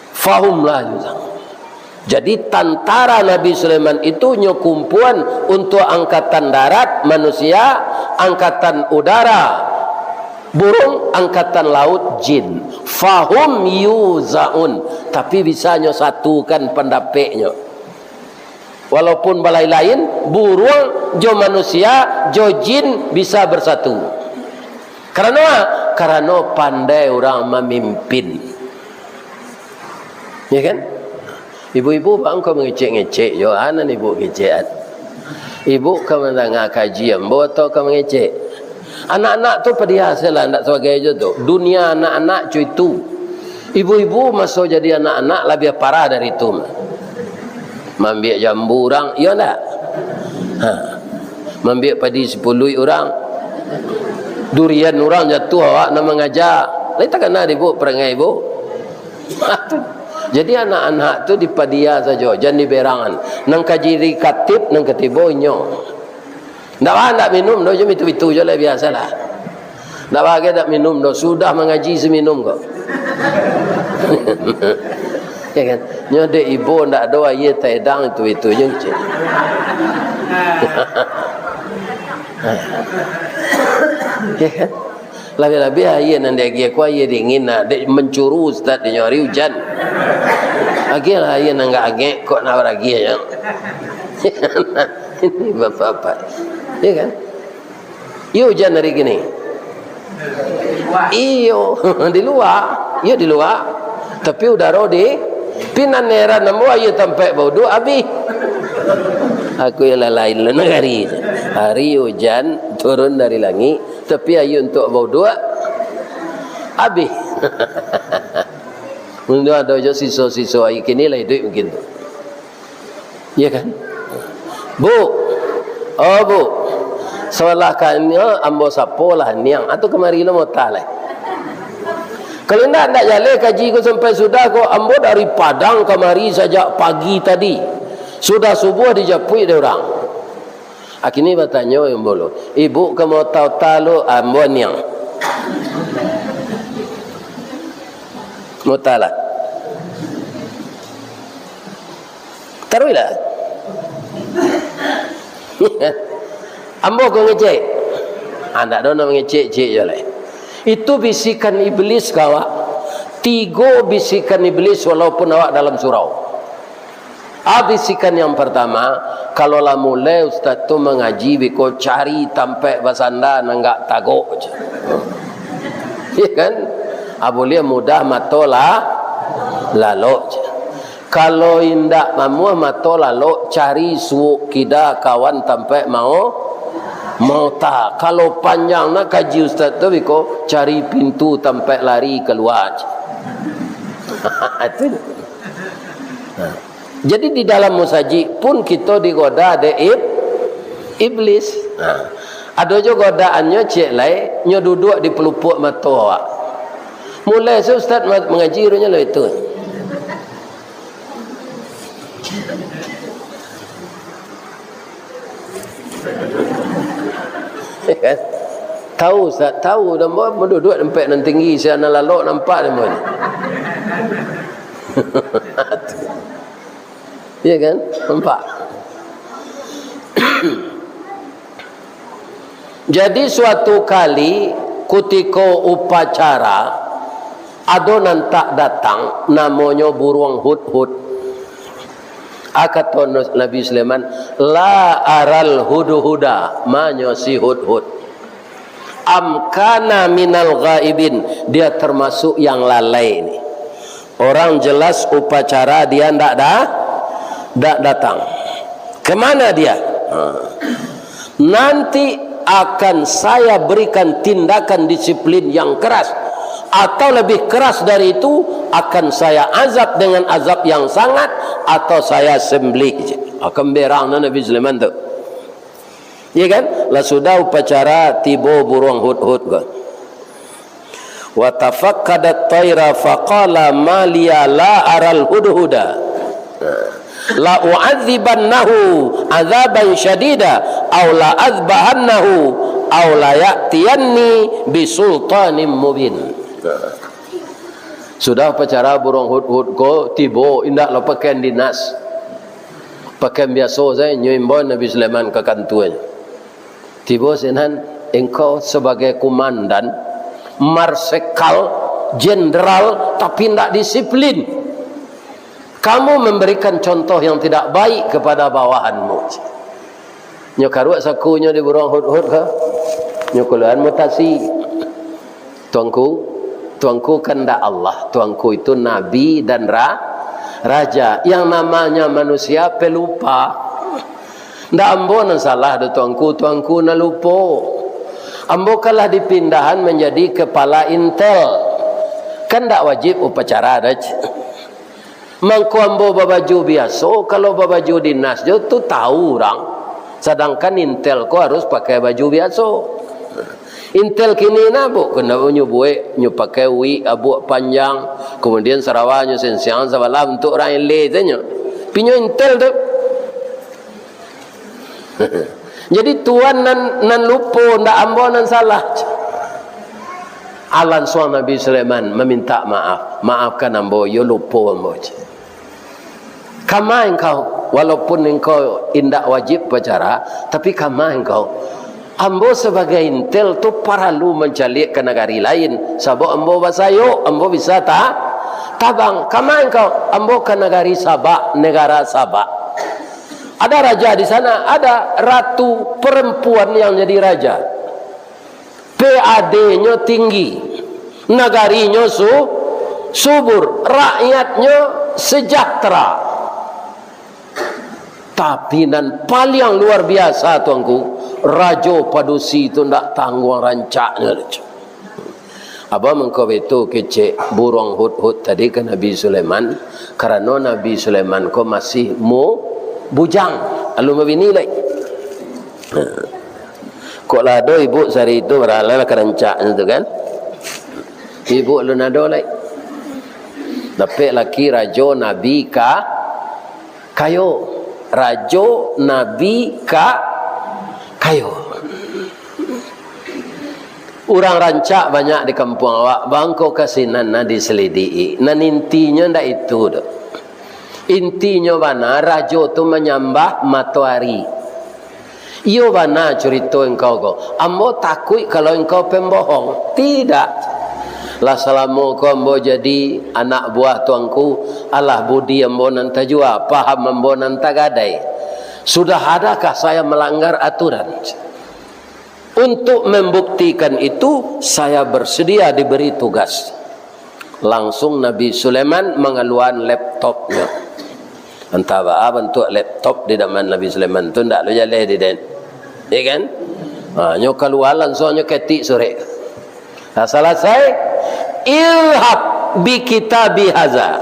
Fahum la yuza'un. Jadi, tantara Nabi Sulaiman itu nyo kumpuan untuk angkatan darat, manusia, angkatan udara, burung, angkatan laut, jin. Fahum yuzaun. Tapi, bisa nyo satukan pandapeknyo. Walaupun balain-lain, buruang jo manusia, jo jin bisa bersatu. Karano, karano pandai urang mamimpin. Ya kan? Ibu-ibu, baa mangko mangecek-ngecek jo, a nan ibu kecekan? Ibu ka mandanga kaji ambo atau ka mangecek? Anak-anak tu padiah sajolah, ndak sabagai jo tu. Dunia anak-anak co itu. Ibu-ibu maso jadi anak-anak labiah parah dari tu. Maambiak jambu urang, iyo ndak? Ha. Maambiak padi sipuluik urang. Durian urang jatuah, awak nan mangaja. Lai takana dek ibu parangai ibu? Jadi, anak-anak tu dipadiah sajo, jan diberangan. Nan ka jadi katib, nan ka tibo inyo. Ndak ba, ndak minum doh, jo bitu-bitu jo lah, biasalah. Ndak ba, ndak minum doh, sudah mangaji si minum ko. Ya kan? Nyo dek ibo ndak ado aia taedang itu-itu je, cik. Ya kan? Labiah-labiah aia nan diagiah ko aia dingin, nah, dek mancuru ustaz, dinyo ari ujan. Agiahlah aia nan agak angek, kok nak baragiah je. Ini bapak-bapak. Ya kan? Iyo ujan hari kini. Iyo, di lua. Iyo di lua. Tapi udaro di, pi nan heran ambo, aia tampek bauduak abih. Aku iyo lah lain lah nagari. Hari ujan turun dari langik, tapi aia untuak bauduak abih. Untuak ado jo siso-siso aia kini lah iduik mungkin tu. Iya kan? Bu, oh Bu, salah kanyo ambo sapolah niang, atau kamari lo mota lai. Kalau indak, indak jaleh kaji ko sampai sudah ko, ambo dari Padang kamari sajak pagi tadi. Sudah subuah dijapuik dek urang. Akini batanyo ambo lo, ibu ka mota-ota lo, ambo niang. Mota lah. Taruihlah. Ambo ko ngecek. Ah, ndak ado nak mangecek-cek jo lai. Itu bisikan iblis ka awak. Tigo bisikan iblis walaupun awak dalam surau. A, bisikan yang partama, kalau lah mulai ustaz tu mangaji, biko cari tampek basanda nan agak tagok je. Ya kan? A, buliah mudah mato lah, lalok je. Kalau indak mamuah mato lalok, cari suok kida kawan tampek mao, maota. Kalau panjang nak kaji ustaz tu, biko cari pintu tampek lari kalua je. Itu. Nah. Jadi, di dalam musajik pun kito digoda dek ib-, iblis. Nah. Ado jo godaannyo ciek lai, nyo duduak di palupuak mato awak. Mulai se ustaz ma-, mangaji, runyo lah itu. Tahu, Ustaz? Tahu, dan bawa menduduak tempat nan tinggi, siya nan lalok nampak dia pun. Ya kan? Nampak. Jadi, suatu kali, kutiko upacara, ado nan tak datang, namonyo buruang hudhud. A, kato Nabi Sulaiman, "La aral hudhuda," manyo si hudhud. "Am kana minal ghaibin," dia termasuk yang lalai ni. Orang jelas upacara dia ndak da-, ndak datang. Kemana dia? Ha. Nanti akan saya berikan tindakan disiplin yang keras, atau lebih keras dari itu, akan saya azab dengan azab yang sangat, atau saya sembelih. Akan berang Nabi Sulaiman tu. Ya kan? Lah sudah upacara, tibo buruang hudhud ko. "Wa tafaqqadat thaira faqala ma liya la aral hudhuda. La u'adzibannahu adzaban syadida, au la azbahannahu, au la ya'tiyanni bisultanim mubin." Sudah upacara, buruang hudhud ko tibo, indak lo pakaian dinas. Pakaian biaso sajo, nyo imbau Nabi Sulaiman ka kantuanyo. Tibo sinan, "Engkau sebagai komandan, marsekal, jenderal, tapi ndak disiplin. Kamu memberikan contoh yang tidak baik kepada bawahanmu." Nyo karuak sakunyo di buruang hudhud ko, nyo kaluaan mutasi. "Tuanku, Tuanku kandak Allah, Tuanku itu nabi dan ra-, raja. Yang namanya manusia pelupa. Ndak ambo nan salah doh, Tuanku, Tuanku nan lupo. Ambo kan lah dipindahan manjadi kepala intel. Kan ndak wajib upacara doh." Mangko ambo babaju biaso, kalau babaju dinas jo tu tahu urang. Sadangkan intel ko harus pakai baju biaso. Intel kini nah, bu, kena nyo buek, nyo pakai wig, abuak panjang, kemudian sarawa nyo sensiang sabalah untuk urang eleh tu nyo. Pinyo intel tu. Jadi tuan nan, nan lupo, ndak ambo nan salah. Ah, lansuang Nabi Sulaiman maminta maaf. "Maafkan ambo, iyo lupo ambo." "Kama engkau, walaupun engkau indak wajib upacara, tapi kama engkau. Ambo sabagai intel tu paralu mancaliak ka nagari lain, sabab ambo basayok, ambo bisa ta-, tabang. Kama engkau?" "Ambo ka nagari Sabak, negara Sabak." "Ada raja di sana?" "Ada, ratu perempuan yang jadi raja. P A D-nyo tinggi, nagarinyo su-, subur, rakyatnyo sejahtera. Tapi nan paliang luar biasa, Tuanku, rajo padusi tu ndak tangguang rancaknyo." Abah mangko baitu kecek buruang hudhud tadi ka Nabi Sulaiman, karano Nabi Sulaiman ko masih mu-, bujang, alun babini lai. Kok lah ado ibu sari tu, baralah lah ka rancaknyo tu kan. Ibu alun ado lai. Dapek laki rajo nabi ka-, kayo. Rajo nabi ka-, kayo. Urang rancak banyak di kampuang awak, bangko ka sinan nah diselidiki. Nan intinyo ndak itu doh. Intinyo bana, rajo tu manyambah matoari. Iyo bana curito engkau ko. Ambo takuik kalau engkau pembohong. Tidak. Lah salamo ko ambo jadi anak buah Tuanku, alah budi ambo nan tajua, paham ambo nan tagadai. Sudah adakah saya melanggar aturan? Untuk membuktikan itu, saya bersedia diberi tugas. Langsung Nabi Sulaiman mangaluakan laptopnyo. Antah baa bantuak laptop di zaman Nabi Sulaiman tu, ndak lo jaleh di den. Ya kan? Ha, nyo kalua langsung nyo ketik surek. Nah, salasai, "Idhhab bi kitabi haza."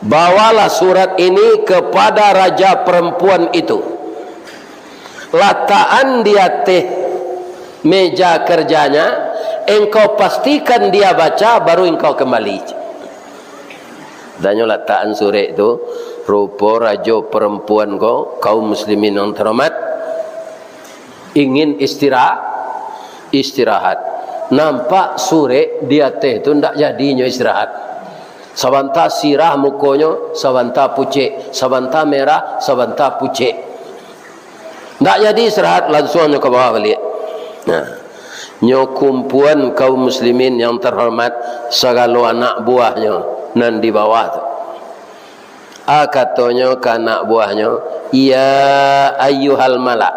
Bawalah surat ini kepada raja perempuan itu. Latakan di ateh meja kerjanya, engkau pastikan dia baca, baru engkau kembali. Danyo latakan surek tu, rupo rajo perempuan ko, kaum muslimin yang terhormat, ingin istira-, Istirahat. Nampak surek di ateh tu ndak jadinyo istirahat. Sabanta sirah mukonyo, sabanta pucek, sabanta merah, sabanta pucek. Ndak jadi istirahat, lansuang nyo ka bawah baliak. Nah, nyo kumpuan kaum muslimin yang terhormat, sagalo anak buahnyo nan di bawah tu. A, katonyo ka anak buahnyo, "Ya ayyuhal mala',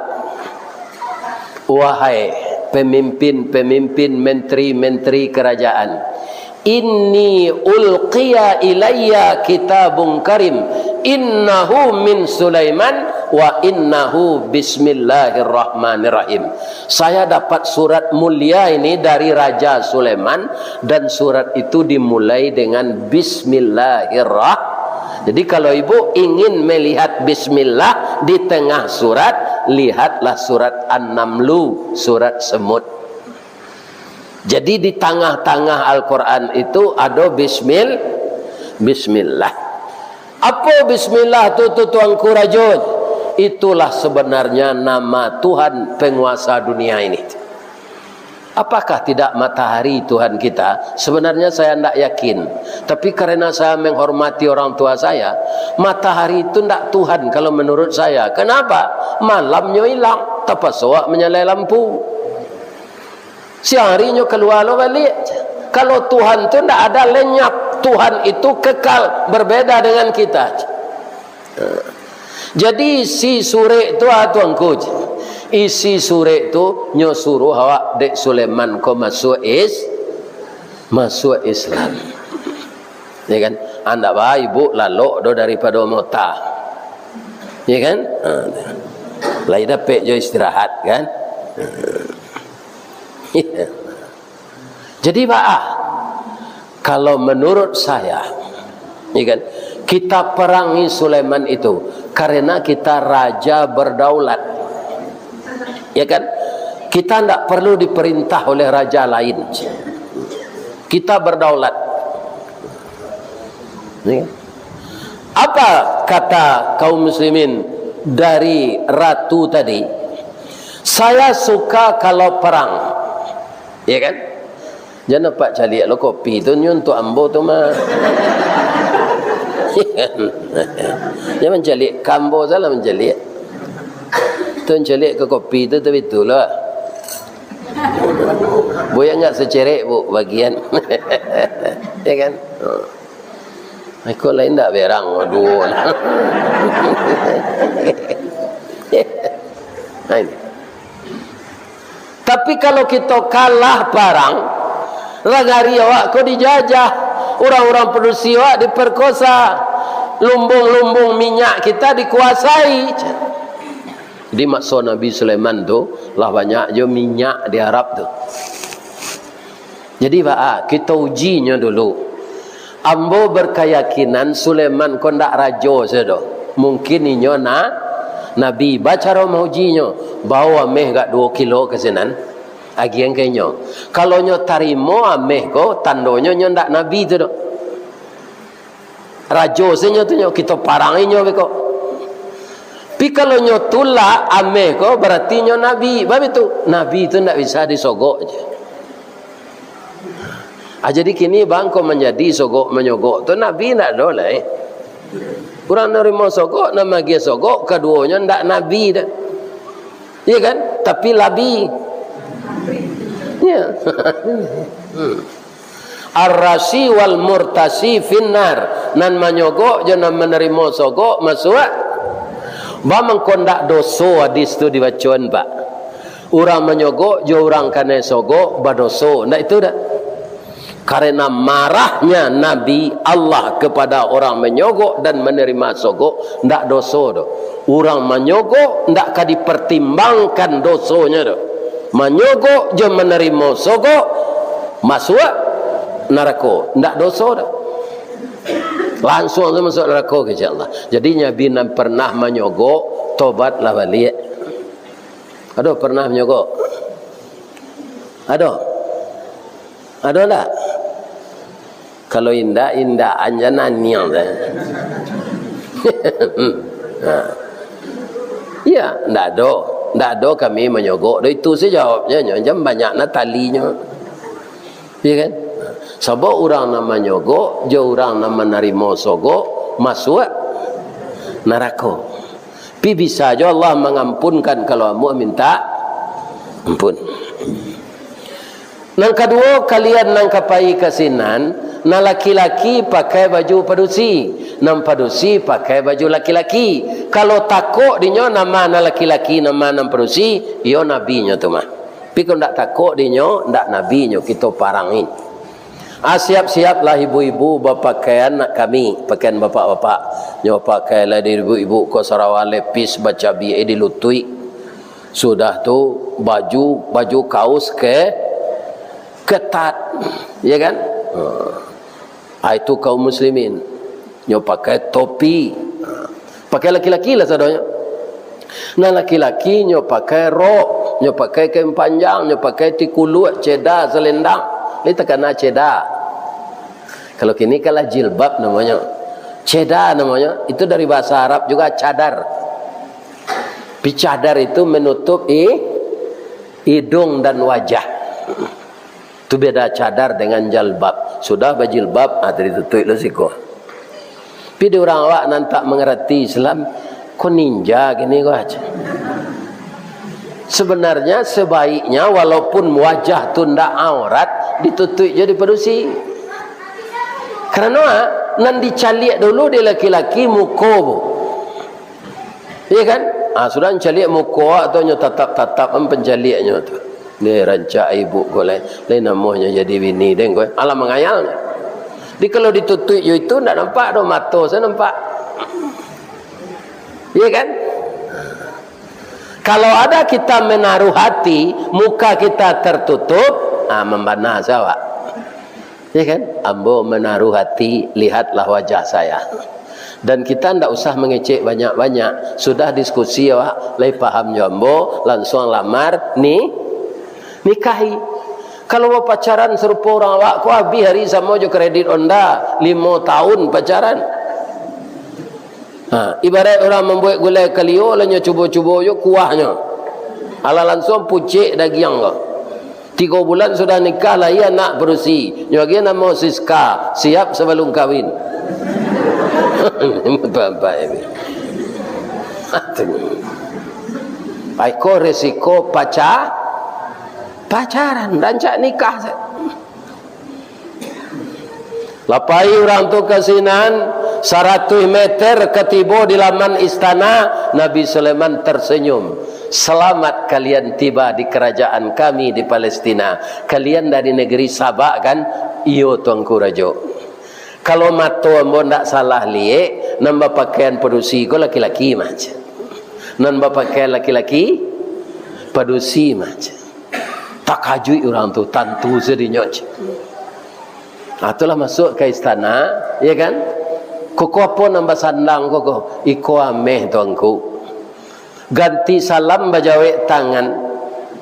wahai pemimpin-pemimpin, menteri-menteri kerajaan, inni ulqiya ilayya kitabun karim, innahu min Sulaiman wa innahu bismillahirrahmanirrahim. Saya dapat surat mulia ini dari Raja Sulaiman, dan surat itu dimulai dengan bismillahirrah-" Jadi, kalau ibu ingin melihat bismillah di tengah surat, lihatlah surat An-Namlu, surat semut. Jadi, di tangah-tangah Al-Quran itu ado bismil-, bismillah. Apo bismillah tu, tu Tuanku Rajo? Itulah sebenarnya nama Tuhan penguasa dunia ini. Apakah tidak matahari Tuhan kita? Sebenarnya saya ndak yakin. Tapi karena saya menghormati orang tua saya, matahari itu ndak Tuhan kalau menurut saya. Kenapa? Malamnyo ilang, tapaso awak manyalai lampu. Siang harinyo kalua lo baliak. Kalau Tuhan tu ndak ada lenyap, Tuhan itu kekal, berbeda dengan kita. Jadi, isi surek tu, ah, Tuanku, isi surek tu nyo suruh awak dek Sulaiman ko masuak is-, masuak Islam. Ya kan? Andak baa ibu lalok do daripado mota. Ya kan? Ha, lai dapek jo istirahat kan? Jadi, baa, kalau menurut saya, ya kan, kita perangi Sulaiman itu karena kita raja berdaulat. Ya kan? Kita ndak perlu diperintah oleh raja lain. Kita berdaulat. Ya kan? Apa kata kaum muslimin dari ratu tadi? "Saya suka kalau perang." Ya kan? Jan apak caliak lo kopi tu, nyo untuak ambo tu mah. Jan mancaliak ka ambo, salah mancaliak. Tu mancaliak ka kopi tu, tapi itulah. Buya ndak sacerek, Bu, bagian. Ya kan? Ha. Iko lain ndak berang, duo. Nah, ini. Tapi kalau kito kalah parang, nagari awak ko dijajah, urang-urang padusi awak diperkosa, lumbung-lumbung minyak kita dikuasai. Di maso Nabi Sulaiman tu, lah banyak jo minyak di Arab tu. Jadi, baa, kito ujinyo dulu. Ambo berkeyakinan Sulaiman ko ndak rajo sajo doh. Mungkin inyo na-, nabi. Bacaro maujinyo, bao ameh agak duo kilo ka sinan, agiahan ka inyo. Kalau nyo tarimo ameh ko, tandonyo nyo ndak nabi tu doh. Rajo se nyo tu nyo, kito parangi nyo beko. Tapi kalau nyo tulak ameh ko, berarti nyo nabi. Bab itu, nabi tu ndak bisa disogok je. Ah, jadi kini bangko manjadi sogok manyogok tu nabi ndak ado lai. Urang narimo sogok, nan magiah sogok, kaduonyo ndak nabi doh. Iya kan? Tapi labi. Ya. Hmm. Ar-rasi wal murtasi finnar. Nan manyogok jo nan manarimo sogok masuak. Ba mangko ndak doso hadis tu dibacoan, Pak? Urang manyogok jo urang kanai sogok badoso. Ndak itu dak? Karena marahnya Nabi Allah kepada orang manyogok dan menerima sogok, ndak doso doh. Urang manyogok ndak ka dipertimbangkan dosonyo doh. Manyogok jo menerima sogok masuak narako, ndak doso doh. Lansuang tu masuak narako, insya Allah. Jadi, Nabi nan pernah manyogok, tobatlah baliak. Ado pernah manyogok? Ado? Ado ndak? Kalau indak, indak, anjan aniang tu. Ha. Iya, ndak ado. Ndak ado kami manyogok doh, itu sajo jawabnyo, nyo jan banyak nah talinyo. Iyo kan? Sabab urang nan manyogok jo urang nan manarimo sogok masuak narako. Tapi bisa jo Allah mangampunkan kalau ambo minta ampun. Nan kaduo, kalian nan ka pai ka sinan, nan laki-laki pakai baju padusi, nan padusi pakai baju laki-laki. Kalau takok dinyo nama nan laki-laki, nama nan padusi, iyo nabinyo tu mah. Tapi kalau ndak takok dinyo, ndak nabinyo, kito parangi. Ah, siap-siaplah ibu-ibu bapakaian nak kami, pakaian bapak-bapak. Nyo pakailah di ibu-ibu ko sarawa lepis bacabiak di lutuik. Sudah tu, baju, baju kaus ke ketat, ya kan? Ha. Ah, itu kaum muslimin. Nyo pakai topi. Ha. Pakai laki-laki lah sadonyo. Nah, laki-laki nyo pakai rok, nyo pakai kain panjang, nyo pakai tikuluak, ceda, selendang. Ini takana ceda. Kalau kini kan lah jilbab namonyo. Ceda namonyo, itu dari bahasa Arab juga cadar. Tapi cadar itu menutup i-, hidung dan wajah. Tu beda cadar dengan jalbab. Sudah bajilbab, ah, tadi tutuik lo siko. Tapi di urang awak nan tak mangarati Islam, ko ninja kini ko aja. Sebenarnya, sebaiknya, walaupun wajah tu ndak aurat, ditutuik jo di padusi. Karano, ah, nan dicaliak dulu di laki-laki muko, Bu. Iya kan? Ah, sudah mancaliak muko awak tu, nyo tatap-tatap an pancaliaknyo tu. Ni rancak ibu ko lai, lai namonyo jadi bini den ko. Alah mangayal. Jadi kalau ditutuik jo itu, ndak nampak doh, mato sajo nampak. Iya kan? Kalau ada kita menaruh hati, muka kita tertutup, ah, mambana sajo awak. Ya kan? Ambo menaruh hati, lihatlah wajah saya. Dan kita ndak usah mangecek banyak-banyak. Sudah diskusi awak, lai paham jo ambo, lansuang lamar, ni, nikahi. Kalau bapacaran sarupo urang awak ko, abih ari samo jo kredit Honda, limo tahun pacaran. Ha, ibarat urang mambuek gulai kalio, lah nyo cubo-cubo jo kuahnyo. Alah lansuang pucek dagiang ko. Tigo bulan sudah nikah, lahia anak padusi. Nyo agiah namo Siska, siap sabalum kawin. Bapak ini. Ai ko resiko paca-, pacaran, rancak nikah sa-, Lah pai urang tu ka sinan, saratuih meter ka tibo di laman istana, Nabi Sulaiman tersenyum. "Selamat kalian tiba di kerajaan kami di Palestina. Kalian dari negeri Sabak, kan?" "Iyo, Tuanku Rajo." Kalau mato ambo ndak salah liek, nan bapakaian padusi ko laki-laki mah, ceh. Nan bapakaian laki-laki, padusi mah, ceh. Takajuik urang tu, tantu sadinyo, ceh. Ah, tu lah masuak ka istana, ya kan? Koko apo nan basandang koko? Iko ameh, Tuanku. Ganti salam bajawek tangan.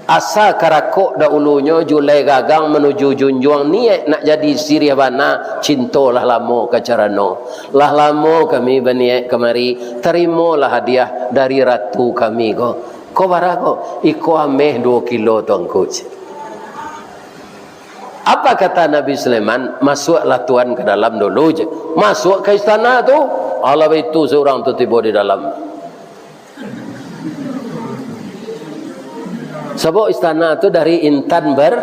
Asa karakok dahulunyo, julai gagang manuju junjuang, niaik nak jadi siriah bana, cinto lah lamo ka carano. Lah lamo kami baniaik kamari, tarimolah hadiah dari ratu kami ko. Ko bara ko? Iko ameh duo kilo, Tuanku. Apa kata Nabi Sulaiman? "Masuaklah Tuan ka dalam dulu," ceh. Masuak ka istana tu, alah baitu surang tu tibo di dalam. Sabab istana tu dari intan ber-,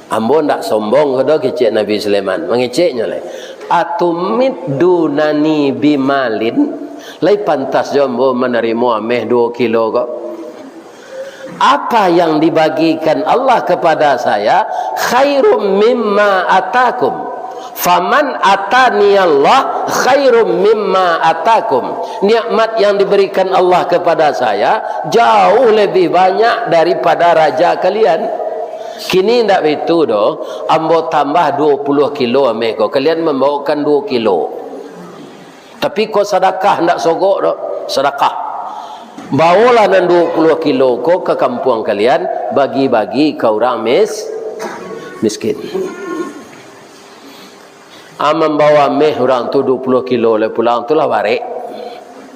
ambo ndak sombong ko doh kecek Nabi Sulaiman. Mangeceknyo lai. "Atumiddunani bimalin?" Lai pantas jo ambo manarimo ameh duo kilo ko? Apa yang dibagikan Allah kepada saya khairum mimma atakum. Faman atani Allah khairum mimma atakum. Nikmat yang diberikan Allah kepada saya jauh lebih banyak daripada raja kalian. Kini ndak baitu doh, ambo tambah duo puluah kilo ameh ko, kalian mambawakan duo kilo. Tapi ko sadakah, ndak sogok doh, sadakah. Bawolah nan duo puluah kilo ko ka kampuang kalian, bagi-bagi ka urang mis-, miskin. Ah, mambawo ameh urang tu duo puluah kilo, lai pulang tu lah barek.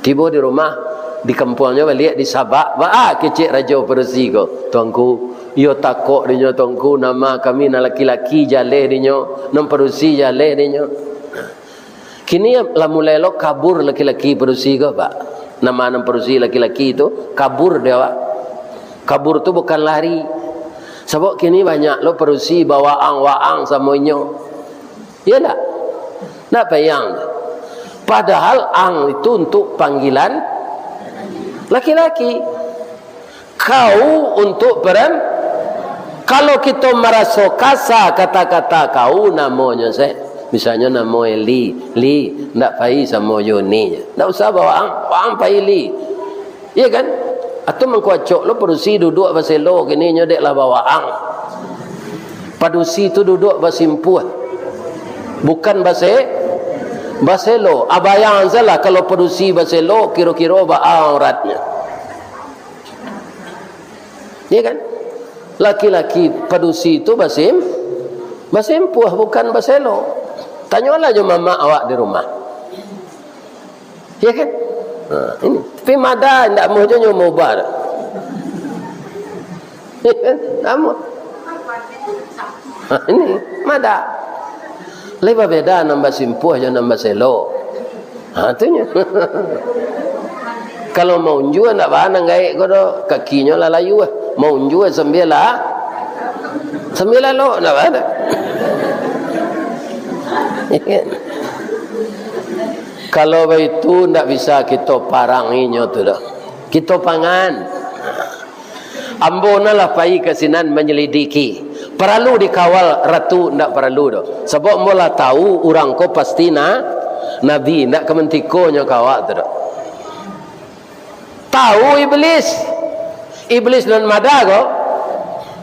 Tibo di rumah, Di kampuangnyo baliak di Sabak, baa kecek rajo padusi ko, "Tuanku, iyo takok dinyo, Tuanku, nama kami nan laki-laki jaleh dinyo, nan padusi jaleh dinyo." Kini lah mulai lo kabur laki-laki padusi ko, Pak. Nama nan padusi laki-laki tu, kabur dek awak. Kabur tu bukan lari. Sabab kini banyak lo padusi bawaang-waang samo inyo. Iya ndak? Ndak payah. Padahal ang itu untuk panggilan laki-laki. Kau untuk peren-, kalau kito maraso kasa kata-kata kau namonyo se, misalnyo namo Eli, Li, ndak pai samo Yuni, ndak usah bawaang, waang pai Li. Iya kan? Atau mangko acok lo padusi duduak baselo kini nyo dek lah bawaang. Padusi tu duduak basimpuah. Bukan base-, baselo. Abayang salah kalau padusi baselo, kiro-kiro baa auratnyo. Iya kan? Laki-laki padusi tu basim-, basimpuah, bukan baselo. Tanyolah jo mamak awak di rumah. Ya kan? Ha, ini. Tapi mada indak amuah jo nyo maubah tu. Ya kan? Amuah. Ha, ini mada. Lai babeda nan basimpuah jo nan baselo. Ha, tu nyo. Kalau maunjua ndak baa nan gaek ko doh, kakinyo lah layuah. Maunjua sambil lah, sambil lalok ndak baa doh. Ya kan? Kalau baitu, ndak bisa kito parangi nyo tu doh. Kito pangan. Ambo nan lah pai ka sinan manyalidiki. Paralu dikawal ratu, ndak paralu doh. Sabab ambo lah tau urang ko pasti na-, nabi, ndak ka mantikonyo ka awak tu doh. Tau Iblis. Iblis nan mada ko,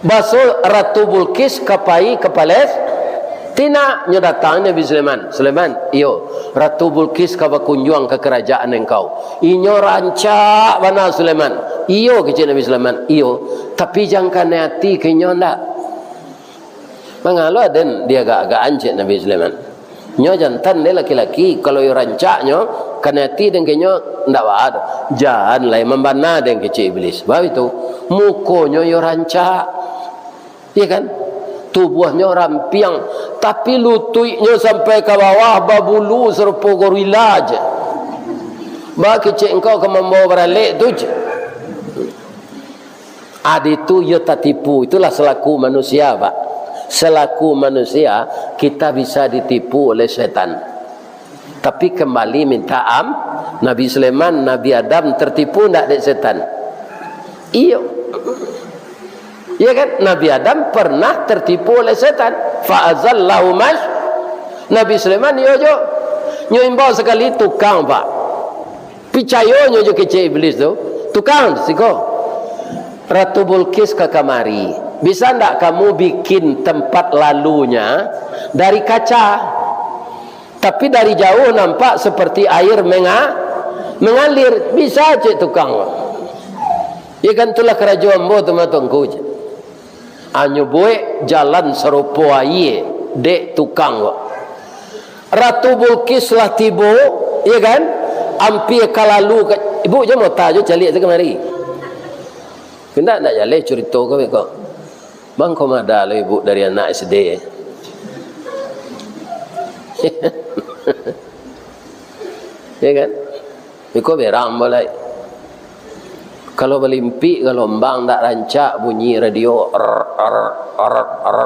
baso Ratu Bulkis ka pai ka Palestina, nyo datang Nabi Sulaiman. "Sulaiman, iyo, Ratu Bulkis ka bakunjuang ka karajaan engkau. Inyo rancak bana, Sulaiman." "Iyo," kecek Nabi Sulaiman, "iyo. Tapi jan kanai ati ka inyo ndak?" "Manga lo aden diagak-agakan," cek Nabi Sulaiman. "Nyo jantan, dek laki-laki, kalau iyo rancaknyo, kanai ati den ka inyo, ndak baa doh." "Jan lai mambana den," kecek Iblis. Baitu, mukonyo iyo rancak. Iya kan? Tubuahnyo rampiang, tapi lutuiknyo sampai ka bawah babulu sarupo gorila je. Baa kecek engkau ka mambawa baralek tu je. Adi tu iyo tatipu. Itulah selaku manusia, Pak. Selaku manusia, kita bisa ditipu oleh setan. Tapi kembali minta am-, Nabi Sulaiman, Nabi Adam tertipu ndak dek setan? Iyo. Iya kan? Nabi Adam pernah tertipu oleh setan. Fa azallahu mas-, Nabi Sulaiman iyo jo. Nyo imbau sakali tukang, Pak. Picayo nyo jo kecek Iblis tu, "Tukang, siko, Ratu Bulkis ka kamari. Bisa ndak kamu bikin tempat lalunya dari kaca? Tapi dari jauh nampak seperti air menga-, mengalir. Bisa cek tukang ko?" "Ya kan, itulah karajo ambo tu mah, Tuanku," cek. Anyo buek jalan sarupo aia dek tukang ko. Ratu Bulkis lah tibo, ya kan? Ampia ka lalu ka, ibu jo mota jo caliak tu kamari. Indak, ndak jaleh curito ko beko. Bang ko mada lo ibu dari anak S D. Ya kan? Iko berang ambo lai. Kalau balimpik galombang ndak rancak bunyi radio, er, er, er, er.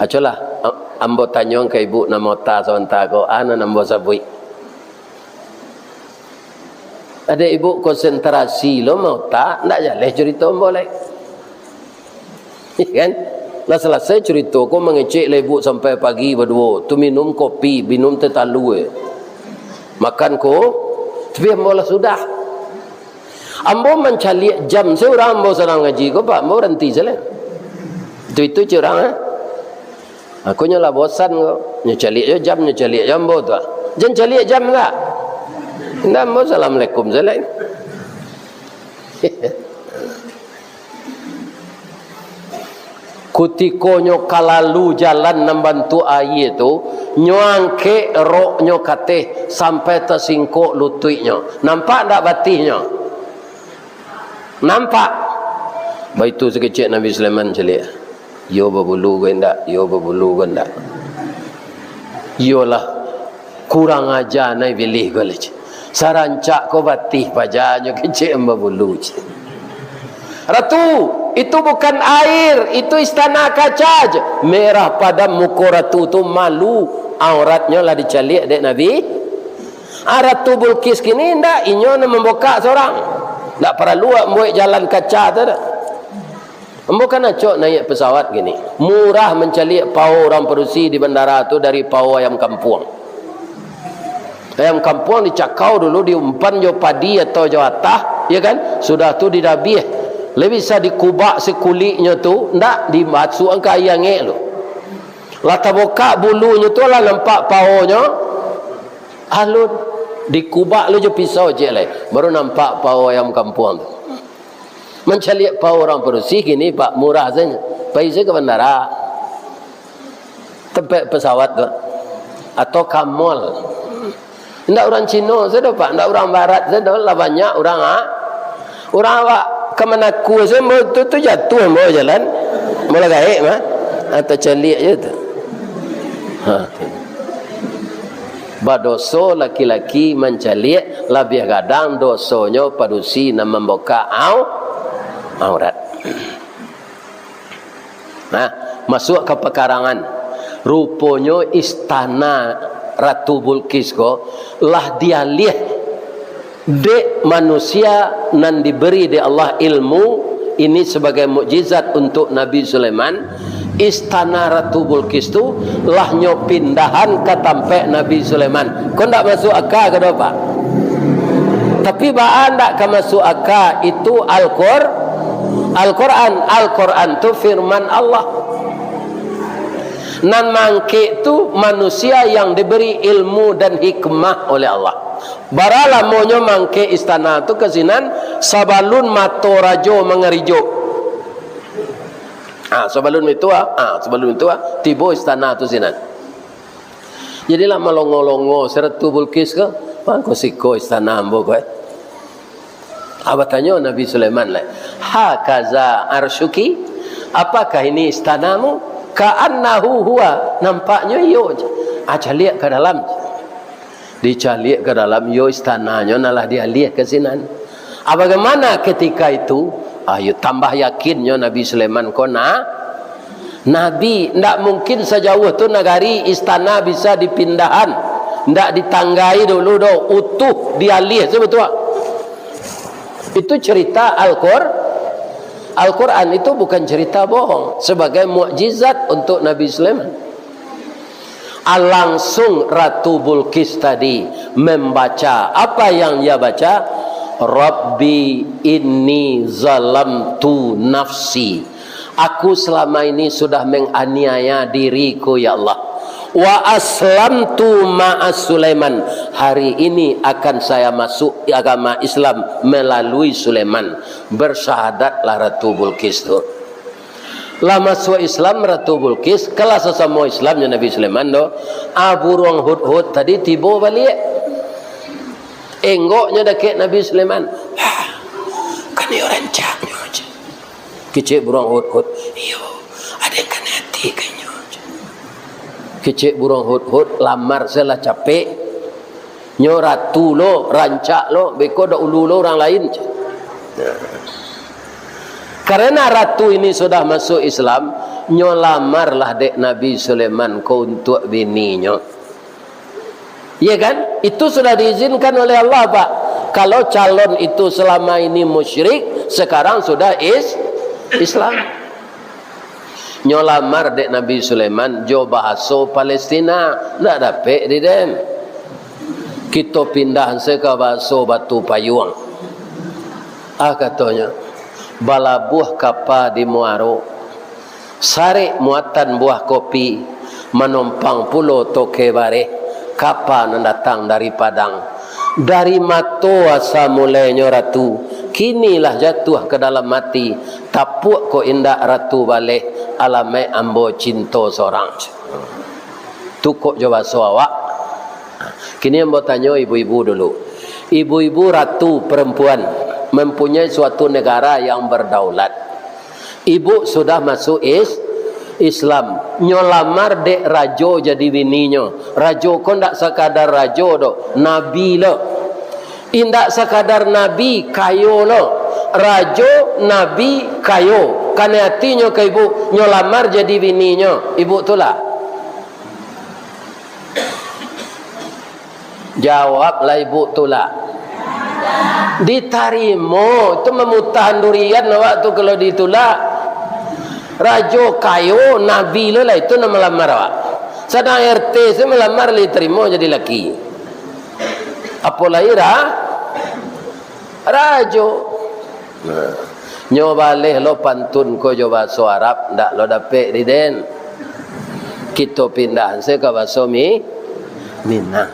Acolah, am-, ambo tanyoan ka ibu nan mota sabanta ko, a nan ambo sabuik. Adek ibu konsentrasi lo mota, ndak jaleh curito ambo lai. Kan? Lah salasai curito ko, mangecek lah ibu sampai pagi baduo. Tu minum kopi, minum teh talua. Makan ko, tapi ambo lah sudah. Ambo mancaliak jam, surang ambo sadang ngaji ko, Pak, ambo baranti sajo. Itu-itu cek urang, eh. Aku nyo lah bosan ko. Nyo caliak jo jam, nyo caliak jo ambo tu, ah. Jan caliak jam lah. Indak, ambo assalamualaikum sajo. Kutiko nyo ka lalu jalan nan bantuak aia tu, nyo angkek roknyo ka ateh sampai tasingkok lutuiknyo. Nampak ndak batihnyo? Nampak. Baitu sakecek Nabi Sulaiman caliak. Iyo babulu ko indak, iyo babulu ko indak. Iyolah, kurang aja nai bilih ko lah, ceh. Sarancak ko batih paja nyo kecek babulu, ceh. Ratu, itu bukan air, itu istana kaca, ceh. Merah padam muko ratu tu, malu, auratnyo lah dicaliak dek Nabi. Ah, Ratu Bulqis kini indak, inyo nan mambukak sorang. Ndak paralu awak mambuek jalan kaca tu dah. Ambo kan acok naiak pesawat kini. Murah mancaliak pao urang padusi di bandara tu dari pao ayam kampuang. Ayam kampuang dicakau dulu, diumpan jo padi atau jo atah, ya kan? Sudah tu didabiah. Lai bisa dikubak sikuliknyo tu, ndak, dimasuakan ka aia angek lu. Lah tabukak bulunyo tu, lah nampak paonyo, alun. Dikubak lu jo pisau ciek lai, baru nampak pao ayam kampuang tu. Mancaliak pao urang padusi kini, Pak, murah sajo. Pai sajo ka bandara, tampek pesawat tu, atau ka mall. Indak urang Cino sajo, Pak, indak urang Barat sajo, lah banyak urang, ah. Urang awak ka Manaku sajo, ambo tu, tu jatuah ambo jalan. Ambo lah gaek mah. Ah, tacaliak je tu. Ha. Badoso laki-laki mancaliak, labiah gadang dosonyo padusi nan mambukak au-, aurat. Nah, masuak ka pakarangan. Ruponyo istana Ratu Bulqis ko lah dialiah dek manusia nan diberi dek Allah ilmu, ini sebagai mukjizat untuk Nabi Sulaiman. Istana Ratu Bulqis tu lah nyo pindahan ka tampek Nabi Sulaiman. Ko ndak masuak aka ka do, Pak? Tapi baa ndak ka masuak aka, itu Al-Qur-, Al-Quran. Al-Quran tu firman Allah. Nan mangkek tu manusia yang diberi ilmu dan hikmah oleh Allah. Bara lamonyo mangkek istana tu ka sinan, sabalun mato rajo mangarijo. Ah, sabalun itu, ah, ah, sabalun itu, ah, tibo istana tu sinan. Jadilah malongo-longo si Ratu Bulqis ko, "Mangko siko istana ambo ko, eh?" Ah, batanyo Nabi Sulaiman lai, "Hakaza arsyuki? Apakah ini istanamu?" "Ka'annahu huwa, nampaknyo iyo je." Ah, caliak ka dalam. Dicaliak ka dalam, iyo istananyo nan lah dialiah ka sinan. Ah, bagaimana ketika itu? Ah, iyo tambah yakinnyo Nabi Sulaiman ko na-, nabi, ndak mungkin sajauah tu nagari, istana bisa dipindahan, ndak ditanggai dulu doh, utuh dialiah, sabutua. Itu cerita Al-Qur-, Al-Quran, itu bukan cerita bohong, sebagai mukjizat untuk Nabi Sulaiman. Ah, langsung Ratu Bulqis tadi membaca, apa yang ia baca? "Rabbi inni zalamtu nafsi." "Aku selama ini sudah menganiaya diriku, ya Allah. Wa aslamtu ma'a Sulaiman. Hari ini akan saya masuk agama Islam melalui Sulaiman." Bersyahadatlah Ratu Bulqis tu. Lah masuak Islam Ratu Bulqis, kan lah sasamo Islam jo Nabi Sulaiman tu. Ah, buruang hudhud tadi tibo baliak. Enggoknyo dakek Nabi Sulaiman. "Hah, kan iyo rancaknyo je." Kecek buruang hudhud, "Iyo, aden kan ati ka inyo je." Kecek buruang hudhud, lamar se lah capek. Nyo ratu lo, rancak lo, beko dahulu lo urang lain. Karena ratu ini sudah masuk Islam, nyo lamarlah dek Nabi Sulaiman ko untuak bininyo. Iya kan? Itu sudah diizinkan oleh Allah, Pak. Kalau calon itu selama ini musyrik, sekarang sudah is-, Islam. Nyo lamar dek Nabi Sulaiman jo bahaso Palestina, ndak dapek di den. Kito pindah se ka bahaso Batu Payuang. Ah, katonyo, balabuah kapa di muaro, sarek muatan buah kopi, manompang pulo toke bareh, kapa nan datang dari Padang. Dari mato asa mulainyo ratu, kini lah jatuah ka dalam ati, tapuak kok indak ratu baleh, alamaik ambo cinto sorang. Tu kok jo baso awak. Kini ambo tanyo ibu-ibu dulu. Ibu-ibu ratu perempuan, mempunyai suatu negara yang berdaulat. Ibu sudah masuk is-, Islam. Nyo lamar dek rajo jadi bininyo. Rajo ko ndak sakadar rajo doh, nabi lo. Indak sakadar nabi, kayo lo. Rajo, nabi, kayo. Kanai atinyo ka ibu, nyo lamar jadi bininyo. Ibu tulak? Jawablah ibu, tulak. Ditarimo, itu mamutahan durian awak tu kalau ditulak. Rajo kayo, nabi lo lah itu nan malamar awak. Sadang R T se malamar lah ditarimo jadi laki. Apo lai ra-, rajo. Nah, nyo baleh lo pantun ko jo bahaso Arab, ndak lo dapek di den. Kito pindah se ka bahaso Mi-, Minang.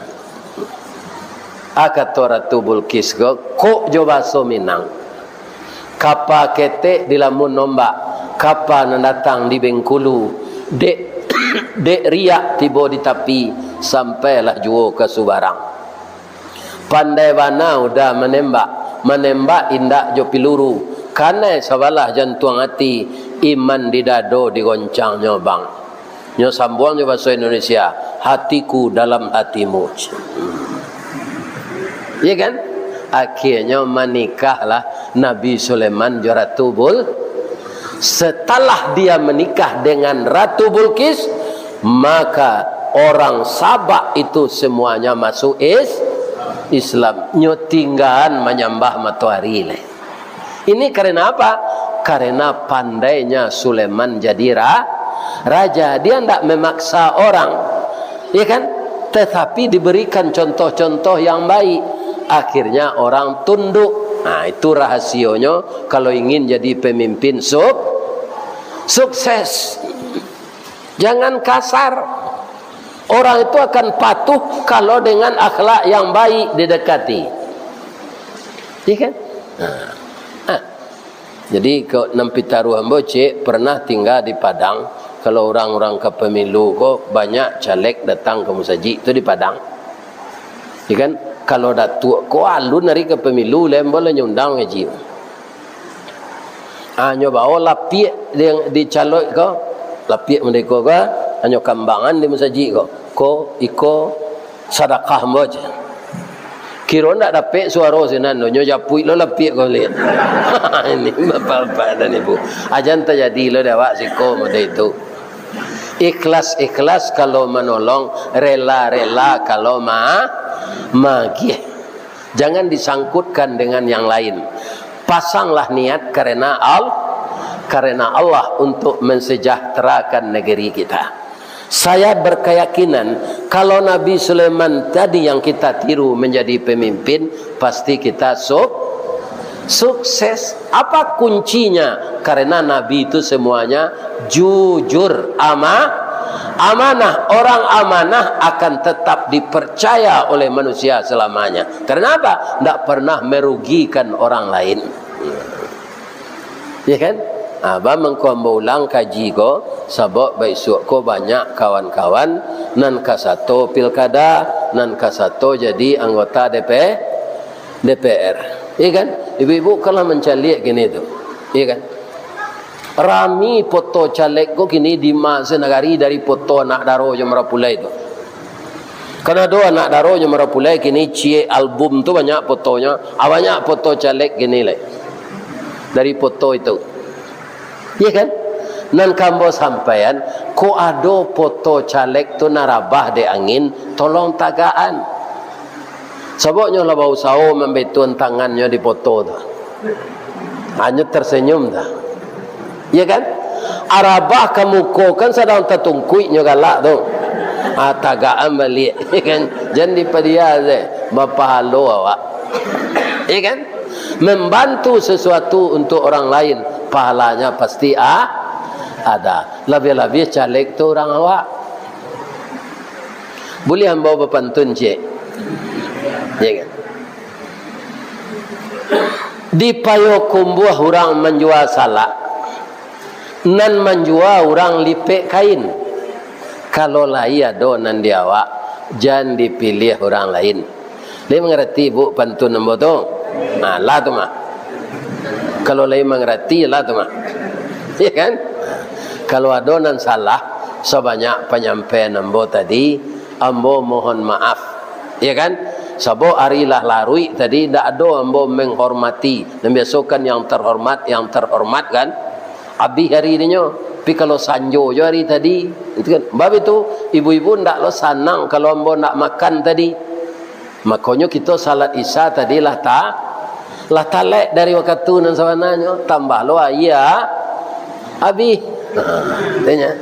Ah, kato Ratu Bulkis ko, kok jo bahaso Minang. Kapa ketek dilamun ombak, kapa nan datang di Bengkulu, dek, dek riak tibo di tapi, sampailah juo ka subarang. Pandai bana udah manembak, manembak indak jo piluru, kanai sabalah jantuang ati, iman di dado digoncangnyo, Bang. Nyo sambuang jo bahaso Indonesia, "Hatiku dalam hatimu." Iya kan? Akhirnyo manikahlah Nabi Sulaiman jo Ratu Bul-, Setelah dia menikah dengan Ratu Bulkis, maka orang Sabak itu semuanya masuk is-, Islam. Nyo tinggaan manyambah matoari lai. Ini karena apa? Karena pandainya Sulaiman jadi ra-, raja. Dia ndak memaksa orang. Ya kan? Tetapi diberikan contoh-contoh yang baik. Akhirnya orang tunduk. Nah, itu rahasionyo kalau ingin jadi pemimpin suk-, sukses. Jangan kasar. Orang itu akan patuh kalau dengan akhlak yang baik didekati. Iya kan? Nah. Ah. Jadi, ko-, nan pitaruah ambo, cek, pernah tingga di Padang. Kalau urang-urang ka pemilu ko, banyak caleg datang ka musajik tu di Padang. Ya kan? Kalau datuak ko alun ari ka pemilu, lai ambo lah nyo undang haji. Ah, nyo bao lapiak di, di calok ko, lapiak merdeka ko, ah, nyo kambangan di musajik ko. Ko, iko, sadakah ambo, cek. Kiro ndak dapek suaro sinan tu, nyo japuik lo lapiak ko liek. Ini bapak-bapak dan ibu. Ajan tajadi lo dek awak siko model itu. Ikhlas-ikhlas kalau manolong, rela-rela kalau ma-, maagiah. Jangan disangkutkan dengan yang lain. Pasanglah niat karena Al-, karena Allah untuk mensejahterakan negeri kita. Saya berkeyakinan, kalau Nabi Sulaiman tadi yang kita tiru menjadi pemimpin, pasti kita suk-, sukses. Apa kuncinya? Karena Nabi itu semuanya jujur, ama-, amanah. Orang amanah akan tetap dipercaya oleh manusia selamanya. Karena apa? Ndak pernah merugikan orang lain. Ya kan? Ah, ba mangko ambo ulang kaji ko, sabab baisuak ko banyak kawan-kawan nan ka sato pilkada, nan ka sato jadi anggota D P, D P R. Ya kan? Ibu-ibu kan lah mancaliak kini tu. Ya kan? Rami poto caleg ko kini di ma-, sanagari dari poto anak daro jo marapulai tu. Kan ado anak daro jo marapulai kini ciek album tu banyak potonyo, ah, banyak poto caleg kini lai. Dari poto itu. Iya kan? Nan ka ambo sampaian, kok ado poto caleg tu nan rabah dek angin, tolong tagakan. Sabab nyo lah bausaho mambetun tangannyo di poto tu. Hanyo tersenyum tu. Iya kan? Arabah ka muko kan sadang tatungkuik nyo galak tu. Ah, tagakan baliak, iya kan? Jan dipadia se, bapahalo awak. Iya kan? Membantu sesuatu untuk orang lain, pahalanya pasti a-, ada. Labiah-labiah caleg tu urang awak. Buliah ambo bapantun ciek? Ya kan? Di Payokumbuah urang manjua salak, nan manjua urang lipek kain. Kalau lai ado nan di awak, jan dipiliah urang lain. Lai mangarati, Bu, pantun ambo tu? Nah, lah tu mah. Kalau lai mangarati lah tu mah. Ya kan? Kalau ado nan salah, sabanyak panyampaian ambo tadi, ambo mohon maaf. Ya kan? Sabab ari lah laruik tadi, ndak ado ambo menghormati. Nan biaso kan yang terhormat, yang terhormat kan? Abih ari dinyo. Tapi kalau sanjo jo ari tadi, itu kan. Bab itu, ibu-ibu ndak lo sanang kalau ambo ndak makan tadi. Makonyo kito salat Isya tadi lah ta-, lah talek dari wakatu nan sabananyo, tambah lo aia abih. Ha, tanya.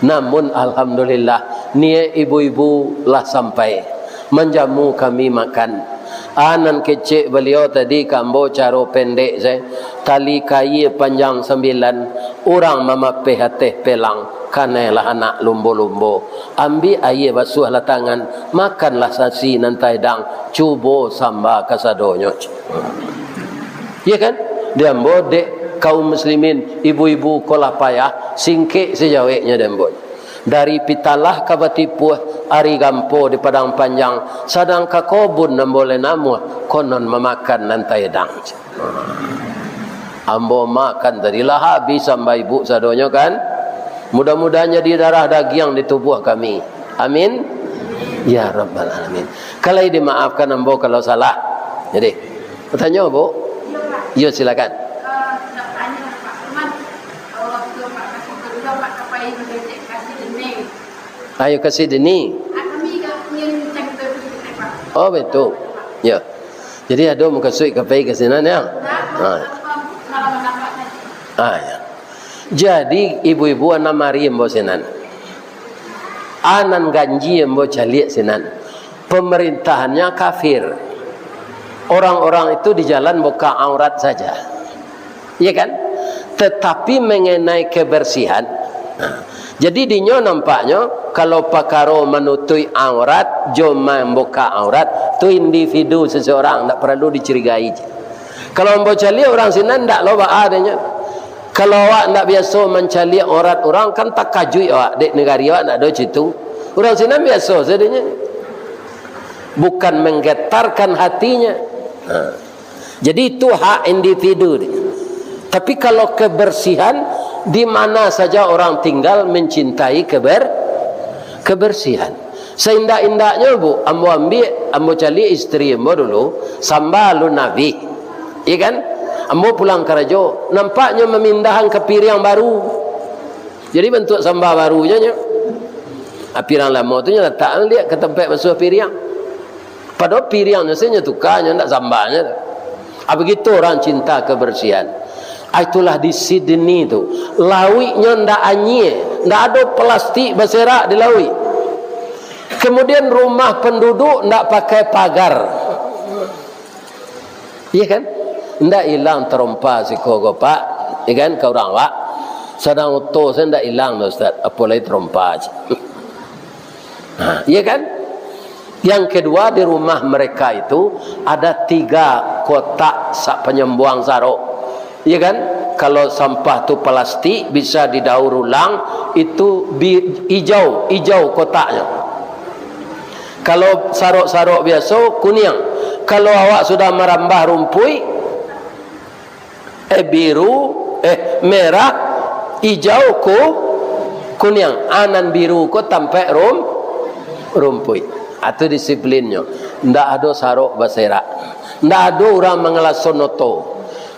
Namun alhamdulillah, niaik ibu-ibu lah sampai manjamu kami makan. Ah, nan kecek baliau tadi ka ambo caro pendek sajo, tali kaia panjang sambilan, urang mamapeh ateh pelang, kanailah anak lumbo-lumbo. Ambiak aia basuahlah tangan, makanlah nasi nan taedang, cubo samba kasadonyo. Ya kan? Di ambo dek kaum muslimin, ibu-ibu ko lah payah, singkek sajaweknyo di ambo. Dari Pitalah ka Batipuah, ari gampo di Padang Panjang, sadang ka kobun ambo lai namuah, konon mamakan nan taedang. Ambo makan tadi lah habis samba ibu sadonyo kan. Mudah-mudahan jadi darah dagiang di tubuah kami. Amin. Ya Rabbal Alamin. Kalau dimaafkan ambo kalau salah. Jadi, bertanya, Bu? Iyo, silakan. Ayo ka Sydney. Oh, betul. Ya. Jadi, ado mukasuik ka pai ka sinan, ya? Ha. Ha, ya. Jadi, ibu-ibu, anak mari ambo sinan. Anan ganji ambo caliak sinan. Pemerintahannyo kafir. Orang-orang itu di jalan buka aurat saja. Ya kan? Tetapi mengenai kebersihan, nah, jadi dinyo nampaknyo, kalau pakaro manutuik aurat, jo mambuka aurat, tu individu seseorang, ndak paralu dicurigai. Kalau ambo caliak urang sinan, ndak lo baa dinyo. Kalau awak ndak biaso mancaliak aurat urang, kan takajuik awak, dek nagari awak ndak ado citu. Urang sinan biaso sadonyo. Bukan menggetarkan hatinya. Nah. Jadi, itu hak individu dia. Tapi, kalau kebersihan, di mana saja orang tinggal mencintai keber-, kebersihan. Seindak-indaknyo, Bu, ambo ambiak, ambo caliak isteri ambo dulu, samba alun abih. Iya kan? Ambo pulang karajo, nampaknyo mamindahan ka piriang baru. Jadi, bantuak samba baru nyo, nyo. Ah, piriang lamo tu nyo latak liak ka tampek basuah piriang. Padahal piriangnyo sajo nyo tuka, nyo ndak sambanyo. Ah, begitu orang cinta kebersihan. Ah, itulah di Sydney tu. Lauiknyo ndak anyie, ndak ado plastik baserak di lauik. Kemudian rumah penduduk ndak pakai pagar. Iya kan? Ndak ilang tarompa siko ko, Pak. Iya kan, ka urang, Pak? Sadang oto sajo ndak ilang doh, Ustaz. Apo lai tarompa. Nah, iya kan? Yang kedua, di rumah mereka itu ada tiga kotak sa-, panyambuang sarok. Iya kan? Kalau sampah tu plastik, bisa didaur ulang, itu bi-, ijau, ijau kotaknyo. Kalau sarok-sarok biaso, kuniang. Kalau awak sudah marambah rumpuik, eh, biru, eh, merah, ijau, ku-, kuniang. Ah, nan biru ko tampek rum-, rumpuik. Atu disiplinnyo. Ndak ado sarok baserak. Ndak ado urang mangalason oto.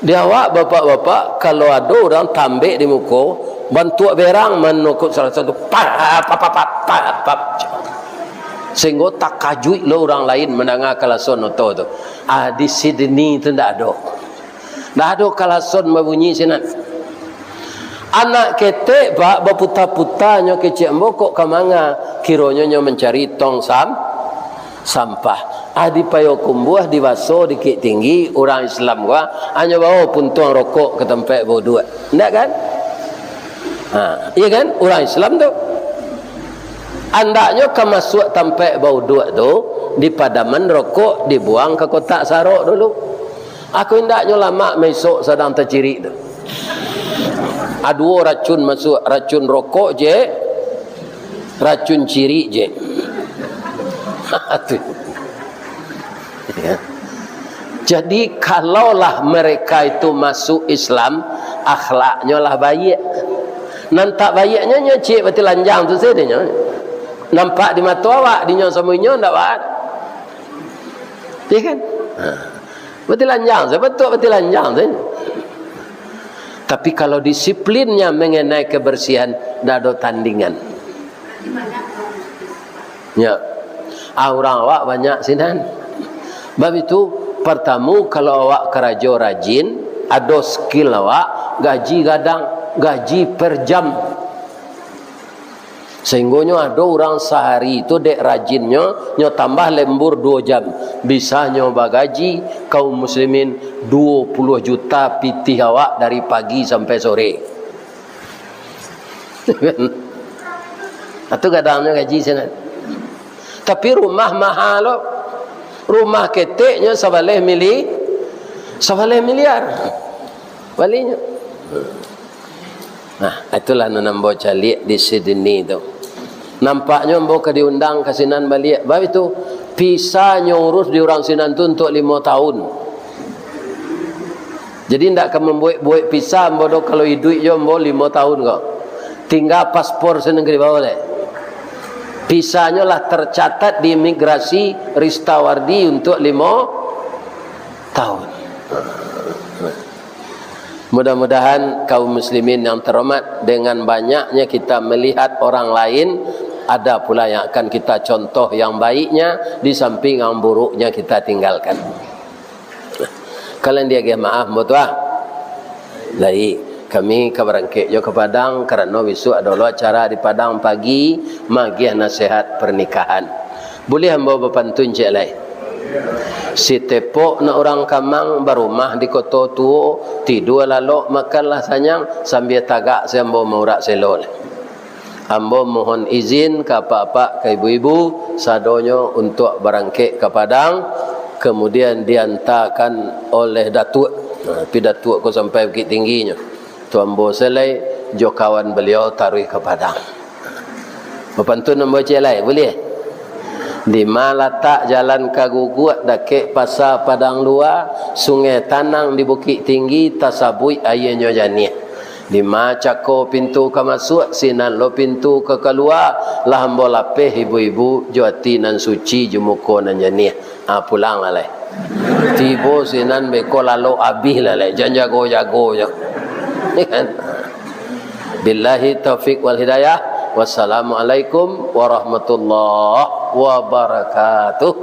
Di awak, bapak-bapak, kalau ado urang tambek di muko, bantuak berang manokok salah satu, pap, pap, pap, pap, pap, pap. Sehinggo takajuik lo urang lain mandanga kalason oto tu. Ah, di Sydney tu ndak ado. Ndak ado kalason babunyi sinan. Anak ketek, Pak, baputa-puta nyo kecek ambo kok ka manga, kironyo nyo mancari tong sam-, sampah. Ah, di Payokumbuah, di Baso, di Bukittinggi, urang Islam ko, ah, nyo bao puntuang rokok ka tampek bauduak. Ndak kan? Ha, iya kan? Urang Islam tu. Andaknyo ka masuak tampek bauduak tu, dipadaman rokok, dibuang ka kotak sarok dulu. Aku indaknyo lamak maisok sadang tacirik tu. Aduo racun masuak, racun rokok je, racun cirik je. Tu. Ya. Jadi, kalaulah mereka itu masuk Islam, akhlaknyo lah baiak. Nan tak baiaknyo, nyo ciek batilanjang tu sajo nyo. Nampak di mato awak, dinyo samo inyo ndak baa. Iya kan? Ha. Batilanjang sajo, batua batilanjang sajo. Tapi kalau disiplinnya mengenai kebersihan, ndak ado tandingan. Ya. Ah, urang awak banyak sinan. Bab itu, partamo, kalau awak karajo rajin, ado skill awak, gaji gadang, gaji per jam. Sahinggonyo ado urang sahari tu dek rajinnyo, nyo tambah lembur duo jam, bisanyo bagaji kaum muslimin duo puluah juta pitih awak dari pagi sampai sore. Atu gadangnyo gaji sinan. Tapi rumah maha lo. Rumah keteknyo sabaleh mili-, sabaleh miliar. Balinyo. Nah, itulah nan ambo caliak di Sydney tu. Nampaknyo ambo ka diundang ka sinan baliak. Bab itu, visanyo urus di urang sinan tu untuak limo tahun. Jadi, ndak ka mambuek-buek visa ambo doh, kalau iduik jo ambo limo tahun ko. Tingga paspor sinan ka dibawa lai. Visanyo lah tercatat di imigrasi Ristawardi untuak limo tahun. Mudah-mudahan kaum muslimin yang terhormat, dengan banyaknya kita melihat orang lain, ada pula yang akan kita contoh yang baiknya, di samping yang buruknya kita tinggalkan. Kalian diagiah maaf, ambo tu ah. Lai, kami ka barangkek jo ka Padang, karano bisuak ado lo acara di Padang pagi, magiah nasihat pernikahan. Buliah ambo bapantun ciek lai? Sitepok nak urang kamang, barumah di koto tuo, tidua lalok, makanlah sanyang, sambia tagak se ambo maurak selo lai. Ambo mohon izin ka apak-apak, ka ibu-ibu, sadonyo untuak barangkek ka Padang, kamudian diantakan oleh Datuak. Nah, tapi Datuak ko sampai Bukittingginyo. Tu ambo se lai jo kawan baliau taruih ka Padang. Bapantun ambo ciek lai, buliah? Di ma latak jalan ka Guguak, dakek Pasa Padang Lua, Sungai Tanang di Bukittinggi, tasabuik aianyo janiah. Di ma cako pintu ka masuak, sinan lo pintu ka kalua, lah ambo lapeh ibu-ibu, jo ati nan suci, jo muko nan janiah. Ah, pulang lah lai. Tibo sinan beko lalok abih lah lai, jan jago-jago jo. Kan? Billahi taufik wal hidayah. Wassalamualaikum warahmatullahi wabarakatuh.